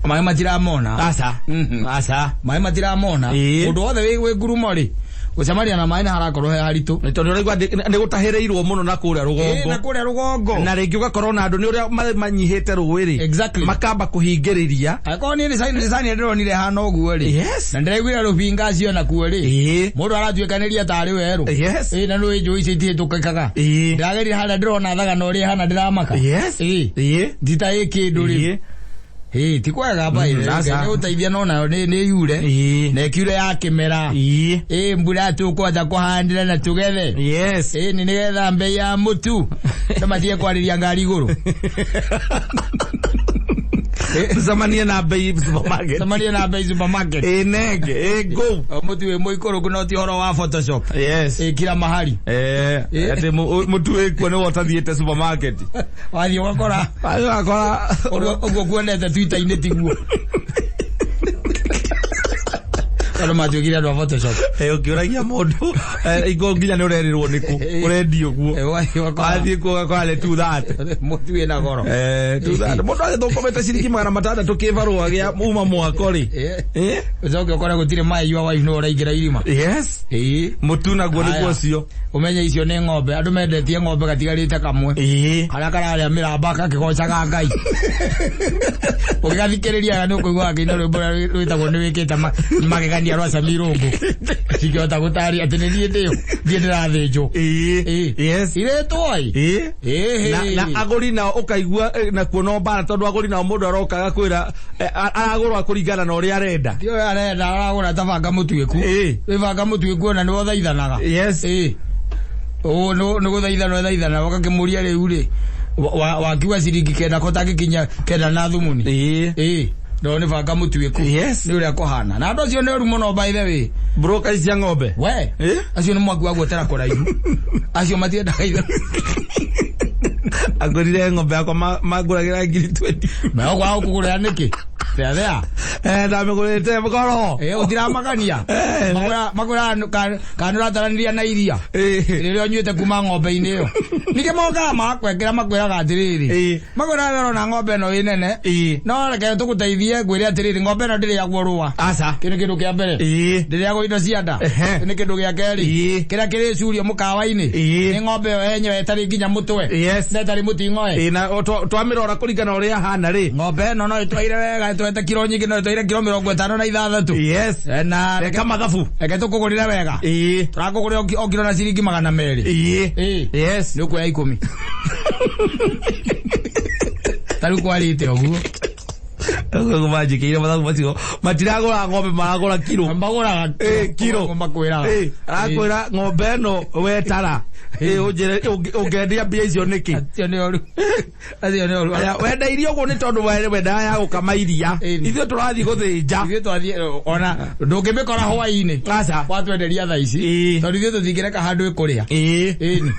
maĩ matiramona. Aca. Mhm. Aca. Maĩ matiramona. Ĩĩ. Ũndũ wothe wĩ ngurumo rĩ, gũcemania na maĩ nĩ harakorwo he haritũ. Nĩ tondũ ũraigua nĩ gũtahĩrĩirwo mũno na kũrĩa Ĩĩ, na rũgongo. kũrĩa rũgongo. Na rĩngĩ ũgakorwo na andũ nĩ ũrĩa manyihĩte rũĩ rĩ. Exactly. Makamba kũhingĩrĩria. Angĩkorwo niĩ nĩ cani ndĩronire hana ũguo rĩ. Yes. Na ndĩraiguire rũbinga acio nakuo rĩ. Ĩĩ. Mũndũ aratuĩkanĩria tarĩ werũ. Yes. Ĩĩ, na nĩũĩ njũĩ icio itihĩtũkĩkaga. Ĩĩ. Ndĩragerire harĩa ndĩrona thagana ũrĩa ĩhana ndĩramaka. Yes. Ĩĩ. Ĩĩ. Ndita ĩ kĩndũ rĩ. Ĩĩ. Ĩĩ, ti kwega by the way. Aca. Nĩ gũteithia no nayo nĩ yure. Ĩĩ. Na ĩkiure ya kĩmera. Ĩĩ. Ĩĩ, mbura tũkwenda kũhandĩra na tũgethe. Yes. Ĩĩ, nĩ nĩgetha mbei ya mũtu. Andũ matige kwarĩria ngari igũrũ. Tucemanie na mbei supermarket. Cemanie na mbei supermarket. Ĩĩ nenge, ĩĩ ngũ. O mũtu wĩ mũikũrũku no ti ũhoro wa Photoshop. Yes. Ĩĩ, kila mahali. Eh, atĩ mũtu wĩkuo nĩwe ũtathiĩte supermarket. Wathiĩ ũgakora Wathiĩ ũgakora ũguo kuonete Twitter-inĩ tiguo. Andũ matuĩkire andũ a Photoshop. Ũkĩũragia mũndũ, ingo nginya nĩ ũrerirwo nĩkũ, ũrendio guo. Wathiĩ ũgakora Wathiĩ kuo ũgakora nĩ 230. mũtu wĩna goro. 230. Mũndũ agĩthũkũmĩte ciringi 600 kĩbarũa gĩa uma mwako rĩ. Ũcoke ũkore gũtirĩ maĩ your wife nĩwe ũraingĩra irima. Yes. Ĩĩ. Mũtu naguo nĩguo Aya. ũcio. Ũmenye icio nĩ ng'ombe. Andũ mendetie ng'ombe gatigarĩte kamwe. Ĩĩ. Karĩa kararĩa mĩramba gakĩgocaga Ngai. Ũgĩgathikĩrĩria nĩ ũkũigua gakĩina rwĩmbo rũrĩa rwĩtagwo nĩ wĩkĩte magegania rwa Sami Irũngũ. Cingĩhota gũtarĩria atĩ nĩ niĩ ndĩũ, niĩ ndĩrathĩnjwo. Ĩĩ. Ĩĩ. Yes. Irĩtwo ĩ. Ĩĩ. Ĩĩ. Na agũri nao ũkaigua nakuo no mbara tondũ agũri nao mũndũ aroka agakwĩra aragũra kũringana na ũrĩa arenda. Ti ũyũ arenda aragũra ta banga mũtuĩku. Ĩĩ. Wĩ banga mũtuĩku ona nĩwe ũthaithanaga. Yes. Ĩĩ. Ũũ nĩ gũthaithana ũthaithana ũgakĩmũria rĩu rĩ wakiuga ciringi 9 ko tangĩkinya 9 na thumuni. Ĩĩ. Ĩĩ. No nĩ banga mũtuĩku. Yes. Nĩ ũrĩa kũhana. Na andũ acio nĩ oru mũno by the way. Broker ici cia ng'ombe. We. Ĩĩ. Acio nĩ mwaki wa guotera kũraihu. Acio matiendaga itherũ. Angũrire ng'ombe yakwa mangũragĩra ngiri 20. Meo kwaga gũkũgũrĩra nĩkĩ? Thea thea. Ndamĩgũrĩte goro. Ũtiramakania. Makwĩraga kana ũrataranĩria na iria. Rĩrĩa ũnyuĩte kuma ng'ombe-inĩ ĩyo. Ningĩ mokaga magakwengera makwĩraga atĩrĩrĩ. Makwĩraga ũrona ng'ombe ĩno ĩ nene. No reke tũgũteithie ngwĩre atĩrĩrĩ ng'ombe ĩno ndĩrĩagwo rũa. Aca. Kĩu nĩ kĩndũ kĩa mbere. Ndĩrĩagwo indo cia nda. Kĩu nĩ kĩndũ gĩa kerĩ. Kĩrĩa kĩrĩcurio mũkawa-inĩ. Nĩ ng'ombe ĩyo yenyewe ĩtarĩ nginya mũtwe. Yes. Na ĩtarĩ mũting'oe. Na twamĩrora kũringana ũrĩa ĩhana rĩ. Ng'ombe ĩno no ĩtwaire wega ĩtwete kiro nyingĩ no ĩtwaire kiro 56. Yes. Na reka mathabu. Reke tũkũgũrĩre wega. Tũrakũgũrĩra o kiro na ciringi 200. Yes. Nĩ ũkuoya 10. Tarĩu kwarĩte ũguo. Ũguo manjĩkĩire mathabu macio matiragũra ng'ombe maragũra kiro. Magũraga kiro. Makwĩraga. Arakwĩra ng'ombe ĩno wetara. Ũnjĩre ũngĩendia mbia icio nĩkĩ? Acio nĩ oru. Acio nĩ oru. Wendeirie ũguo nĩ tondũ wendaga ya gũkama iria. Ithuĩ tũrathiĩ gũthĩnja. Ithuĩ twathiĩ ona ndũngĩmĩkora hwaĩ-inĩ. Aca. Watwenderia thaa ici. Tondũ ithuĩ tũtingĩreka handũ ĩkũrĩa. Ĩni.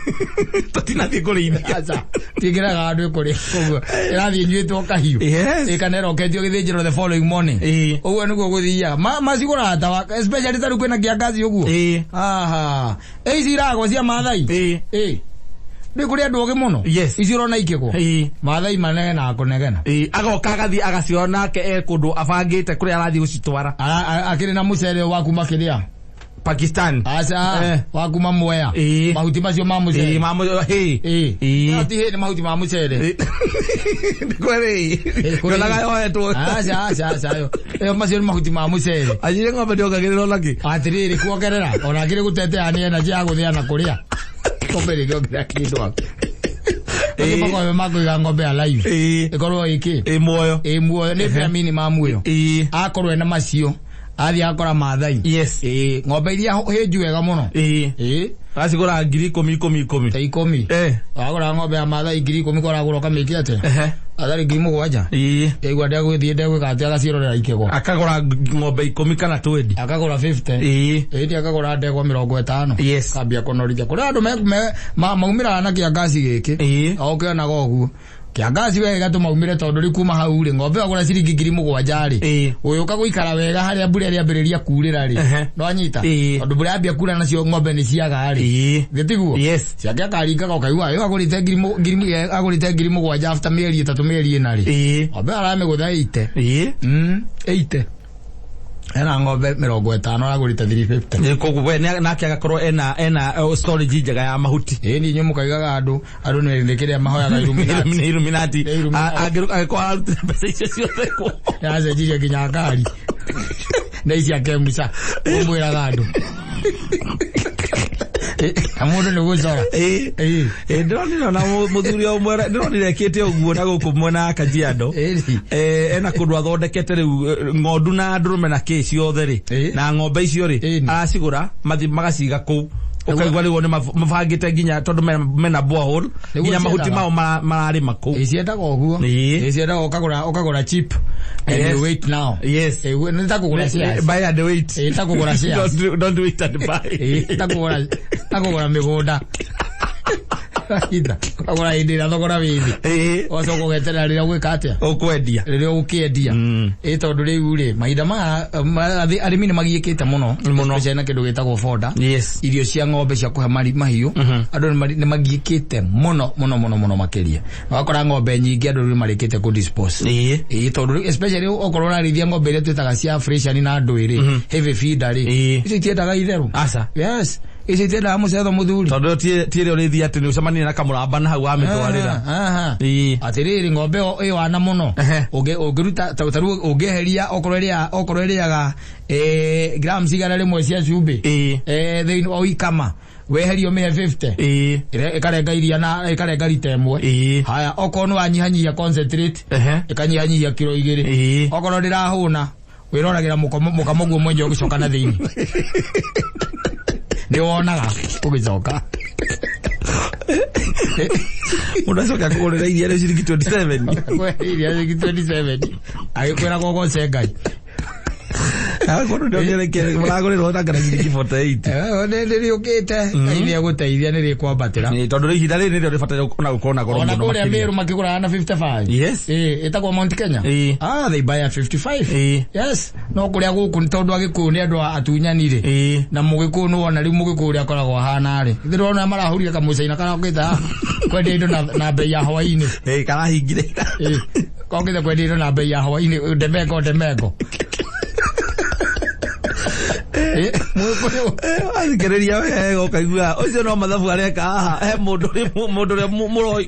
Tũtinathiĩ kũrĩithia. Aca. Tũtingĩreka handũ ĩkũrĩa. Koguo ĩrathiĩ ĩnyuĩtwo kahiũ. Yes. Ĩkana ĩroketio gĩthĩnjĩro the following morning. Ũguo nĩguo gũthiaga. Macigũraga ta wa especially ta rĩu kwĩna kĩangazi ũguo. Aha. Ici iragwo cia Maathai. Nĩ kũrĩ andũ ogĩ mũno. Yes. Ici ũrona ikĩgwo. Maathai manegenaga kũnegena. Agoka agathiĩ agaciona nake e kũndũ abangĩte kũrĩa arathiĩ gũcitwara. Akĩrĩ na mũcere wa kuma kĩrĩa? Pakistan. Aca, wa kuma Mwea. Mahuti macio ma mũcere. Ma mũcere. Ti hĩ nĩ mahuti ma mũcere. Kweri. Ndonaga yoetwo. Aca, aca, aca. Ĩyo macio nĩ mahuti ma mũcere. Anjire ng'ombe ndĩongagĩrĩrwo nakĩ? Atĩrĩrĩ kuongerera. Ona akĩrĩ gũtetea nĩ energy ya gũthĩa na kũrĩa. Ng'ombe rĩngĩongerera kĩndũ haku. Makorwo makũiga ng'ombe alive. Ĩkorwo ĩkĩ? Ĩ muoyo. Ĩ muoyo. Nĩ bare minimum ĩyo. Akorwo ena macio. Athiĩ akora Maathai. Yes. Ng'ombe iria hĩnju wega mũno. Acigũra ngiri ikũmi ikũmi ikũmi. Ta ikũmi. Wagũra ng'ombe ya Maathai ngiri ikũmi ko ũragũra ũkamĩkia atĩa? Atharĩ ngiri mũgwanja. Yaigua ndegũgĩthiĩ ndegwĩka atĩa agacirorera ikĩgwa. Akagũra ng'ombe ikũmi kana 20. Akagũra 50. Ĩĩ akagũra ndegwa 50. Yes. Kambia kũnorithia. Kũrĩ andũ maumĩraga na kĩangaci gĩkĩ. O ũkĩonaga ũguo. Kĩangaci we gĩgatũma umĩre tondũ rĩu kuma hau rĩ ng'ombe wagũra ciringi ngiri mũgwanja rĩ ũyũka gũikara wega harĩa mbura ĩrĩambĩrĩria kurĩra rĩ nĩwanyita tondũ mbura yambia kura nacio ng'ombe nĩ ciaga rĩ gĩtiguo ciake akaringaga ũkaigua ĩyo agũrĩte agũrĩte ngiri mũgwanja after mĩeri ĩtatũ mĩeri ĩna rĩ ng'ombe aramĩgũtha 80 80 ena ng'ombe 50 aragũrĩte 350. Koguo we nake agakorwo ena storage njega ya mahuti. Ĩni inyuĩ mũkaigaga andũ nĩ kĩrĩa mahoyaga Illuminati. Nĩ Illuminati. Angĩkorwo ararutire mbeca icio ciothe kũ. Acenjirie nginya ngari. Na ici ake muca. Ũmwĩraga andũ. Mũndũ nĩ gũcora. Ndĩronire ona mũthuri ũmwe ndĩronire ekĩte ũguo na gũkũ mwena wa Kajiado. Ena kũndũ athondekete rĩu ng'ondu na ndũrũme na kĩ ciothe rĩ na ng'ombe icio rĩ aracigũra mathiĩ magaciga kũu. Ũkaigua rĩu nĩ mabangĩte nginya tondũ mena borehole nginya mahuti mao mararĩma kũu. Ciendaga ũguo. Ciendaga ũkagũra cheap and you wait now. Yes. Nĩ ta kũgũra shares. Buy and wait. Ta kũgũra shares. Don't wait and buy. Ta kũgũra mĩgũnda. Ũkagũra hĩndĩ ĩrĩa thogora wĩ thĩ. Ũgacoka ũgeterera rĩrĩa ũgwĩka atĩa? Ũkwendia. Rĩrĩa ũgũkĩendia. Tondũ rĩu rĩ mahinda maya arĩmi nĩ magiĩkĩte mũno. Especially na kĩndũ gĩtagwo fodder. Yes. Irio cia ng'ombe cia kũhe mahiũ. Andũ nĩ magiĩkĩte mũno mũno mũno mũno makĩria. Ũgakora ng'ombe nyingĩ andũ rĩu marĩkĩte kũ dispose. Tondũ especially okorwo ũrarĩithia ng'ombe iria twĩtaga cia Frisian na ndwĩrĩ, heavy feeder rĩ. Icio itiendaga itherũ. Aca. Yes. Icio itiendaga mũcetho mũthuri. Tondũ ti ĩrĩa ũrĩthiĩ atĩ nĩ ũcemanie na kamũramba na hau wamĩtwarĩra. Atĩrĩrĩ ng'ombe ĩyo ĩwana mũno. Ũngĩruta ta rĩu ũngĩeheria okorwo ĩrĩaga grams 100 cia cumbĩ. Thĩinĩ wa ikama. Weherio mĩhe 50. Ĩkarenga iria na ĩkarenga rita ĩmwe. Haya okorwo nĩ wanyihanyihia concentrate ĩkanyihanyihia kiro 2. Okorwo ndĩrahũna wĩroragĩra mũkamo guo mwenje ũgĩcoka na thĩinĩ. Nĩ wonaga ũgĩcoka. Mũndũ acoka kũgũrĩra iria rĩa ciringi 27. Iria ciringi 27. Agĩkwĩra gogoce Ngai. Kũndũ ndĩongererekere mũragũrĩrwo na kana ciringi 48. Nĩ rĩũkĩte. Ngai nĩ egũteithia nĩ rĩkwambatĩra. Tondũ ihinda rĩrĩ nĩrĩo rĩbataire ona gũkorwo na goro mũno. Ona kũrĩa Meru makĩgũraga na 55. Yes. Ĩtagwo Mount Kenya. They buy at 55. Yes. No kũrĩa gũkũ nĩ tondũ Agĩkũyũ nĩ andũ atunyani rĩ. Na Mũgĩkũyũ nĩ wona rĩu Mũgĩkũyũ ũrĩa akoragwo ahana rĩ. Ithe ndĩrona marahũrire kamũcaina karokĩte haha kwendia indo na bei ya hwaĩ-inĩ. Karahingire. Kokĩte kwendia indo na bei ya hwaĩ-inĩ ndemengo ndemengo. Mũgĩkũyũ. Athikĩrĩria wega ũkaigua ũcio no mathabu areka haha he mũndũ mũndũ ũrĩa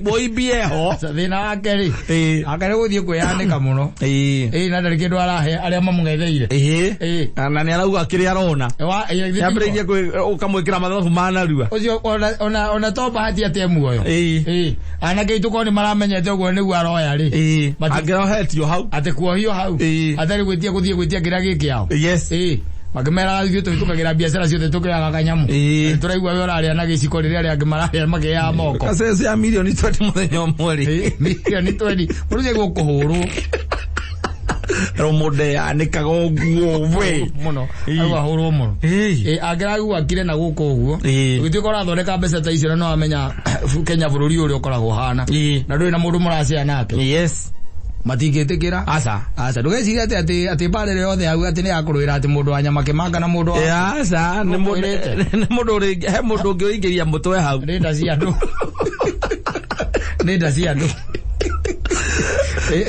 mũimbi eho. Thĩna wake rĩ, Ĩĩ. ake nĩ gũthiĩ kwĩyanĩka mũno. Ĩĩ. Ĩĩ, na ndarĩ kĩndũ arahe arĩa mamũng'etheire. Ĩĩ. Ĩĩ. Na nĩ arauga kĩrĩa arona. Ĩĩ, githĩ Yambĩrĩirie ũkamwĩkĩra mathabu ma narua. Ũcio ona to bahati atĩ e muoyo. Ĩĩ. Ĩĩ. Anake aitũ korwo nĩ maramenyete ũguo nĩguo aroya rĩ. Ĩĩ. Angĩrohetio hau. Atĩ kuohio hau. Ĩĩ. Atarĩ gwĩtia gũthiĩ gwĩtia kĩrĩa gĩ kĩao. Yes. Ĩĩ. Makĩmeraga ithuĩ tũhĩtũkagĩra biacara ciothe tũkĩoyaga kanyamũ. Ĩĩ. Tũraigua we ũrarĩa na gĩciko rĩrĩa arĩa angĩ mararĩa makĩoyaga moko. Kaceci ya mirioni 20 mũthenya ũmwe rĩ. Ĩĩ, mirioni 20. Mũndũ ũcio gũkũhũrwo. Ro mũndũ yanĩkaga ũguo we. Mũno. Ĩĩ. Au ahũrwo mũno. Ĩĩ. Ĩĩ, angĩraigua akire na gũkũ ũguo. Ĩĩ. Ũgĩtuĩka ũrathondeka mbeca ta icio na no amenya Kenya bũrũri ũrĩa ũkoragwo ũhana. Ĩĩ. Na ndũrĩ na mũndũ mũracea nake. Yes. Matingĩtĩkĩra. Aca. Aca, ndũgecirie atĩ atĩ atĩ mbara ĩrĩa yothe hau atĩ nĩ ya kũrũĩra atĩ mũndũ wa nyama kĩmanga na mũndũ wa Aca, nĩ mũndũ Ũkwĩrĩte. nĩ mũndũ ũrĩ he mũndũ ũngĩ ũingĩria mũtwe hau. Nĩ nda cia andũ. Nĩ nda cia andũ.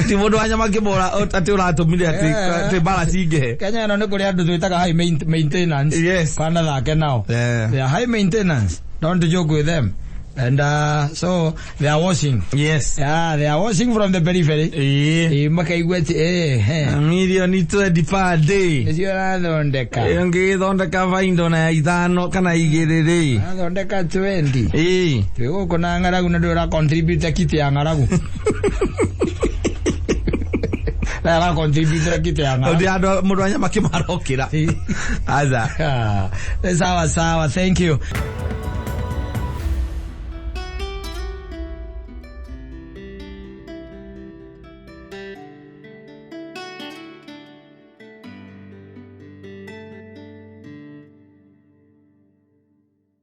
Ti mũndũ wa nyama kĩmora atĩ ũratũmire atĩ atĩ mbara cingĩhe. Kenya ĩno nĩ kũrĩ andũ twĩtaga high maintenance. Yes. Kana thake nao. Yeah. They are high maintenance. Don't joke with them. And so they are washing. Yes. Yeah, they are washing from the periphery. Ĩĩ. Ĩĩ, makaigua atĩ eh Mirioni 20 per day. nĩcio ũrathondeka. Ĩyo ngĩgĩthondeka baindo na ya ithano kana igĩrĩ rĩ. Ũrathondeka 20. Ĩĩ. Twĩ gũkũ na ng'aragu na ndũrĩ ũra contribute kiti ya ng'aragu. Na ara contribute kiti ya ng'aragu. Ndi andũ mũndũ wa nyama kĩmarokĩra. Ĩĩ. Aca. Ah, sawa sawa, thank you.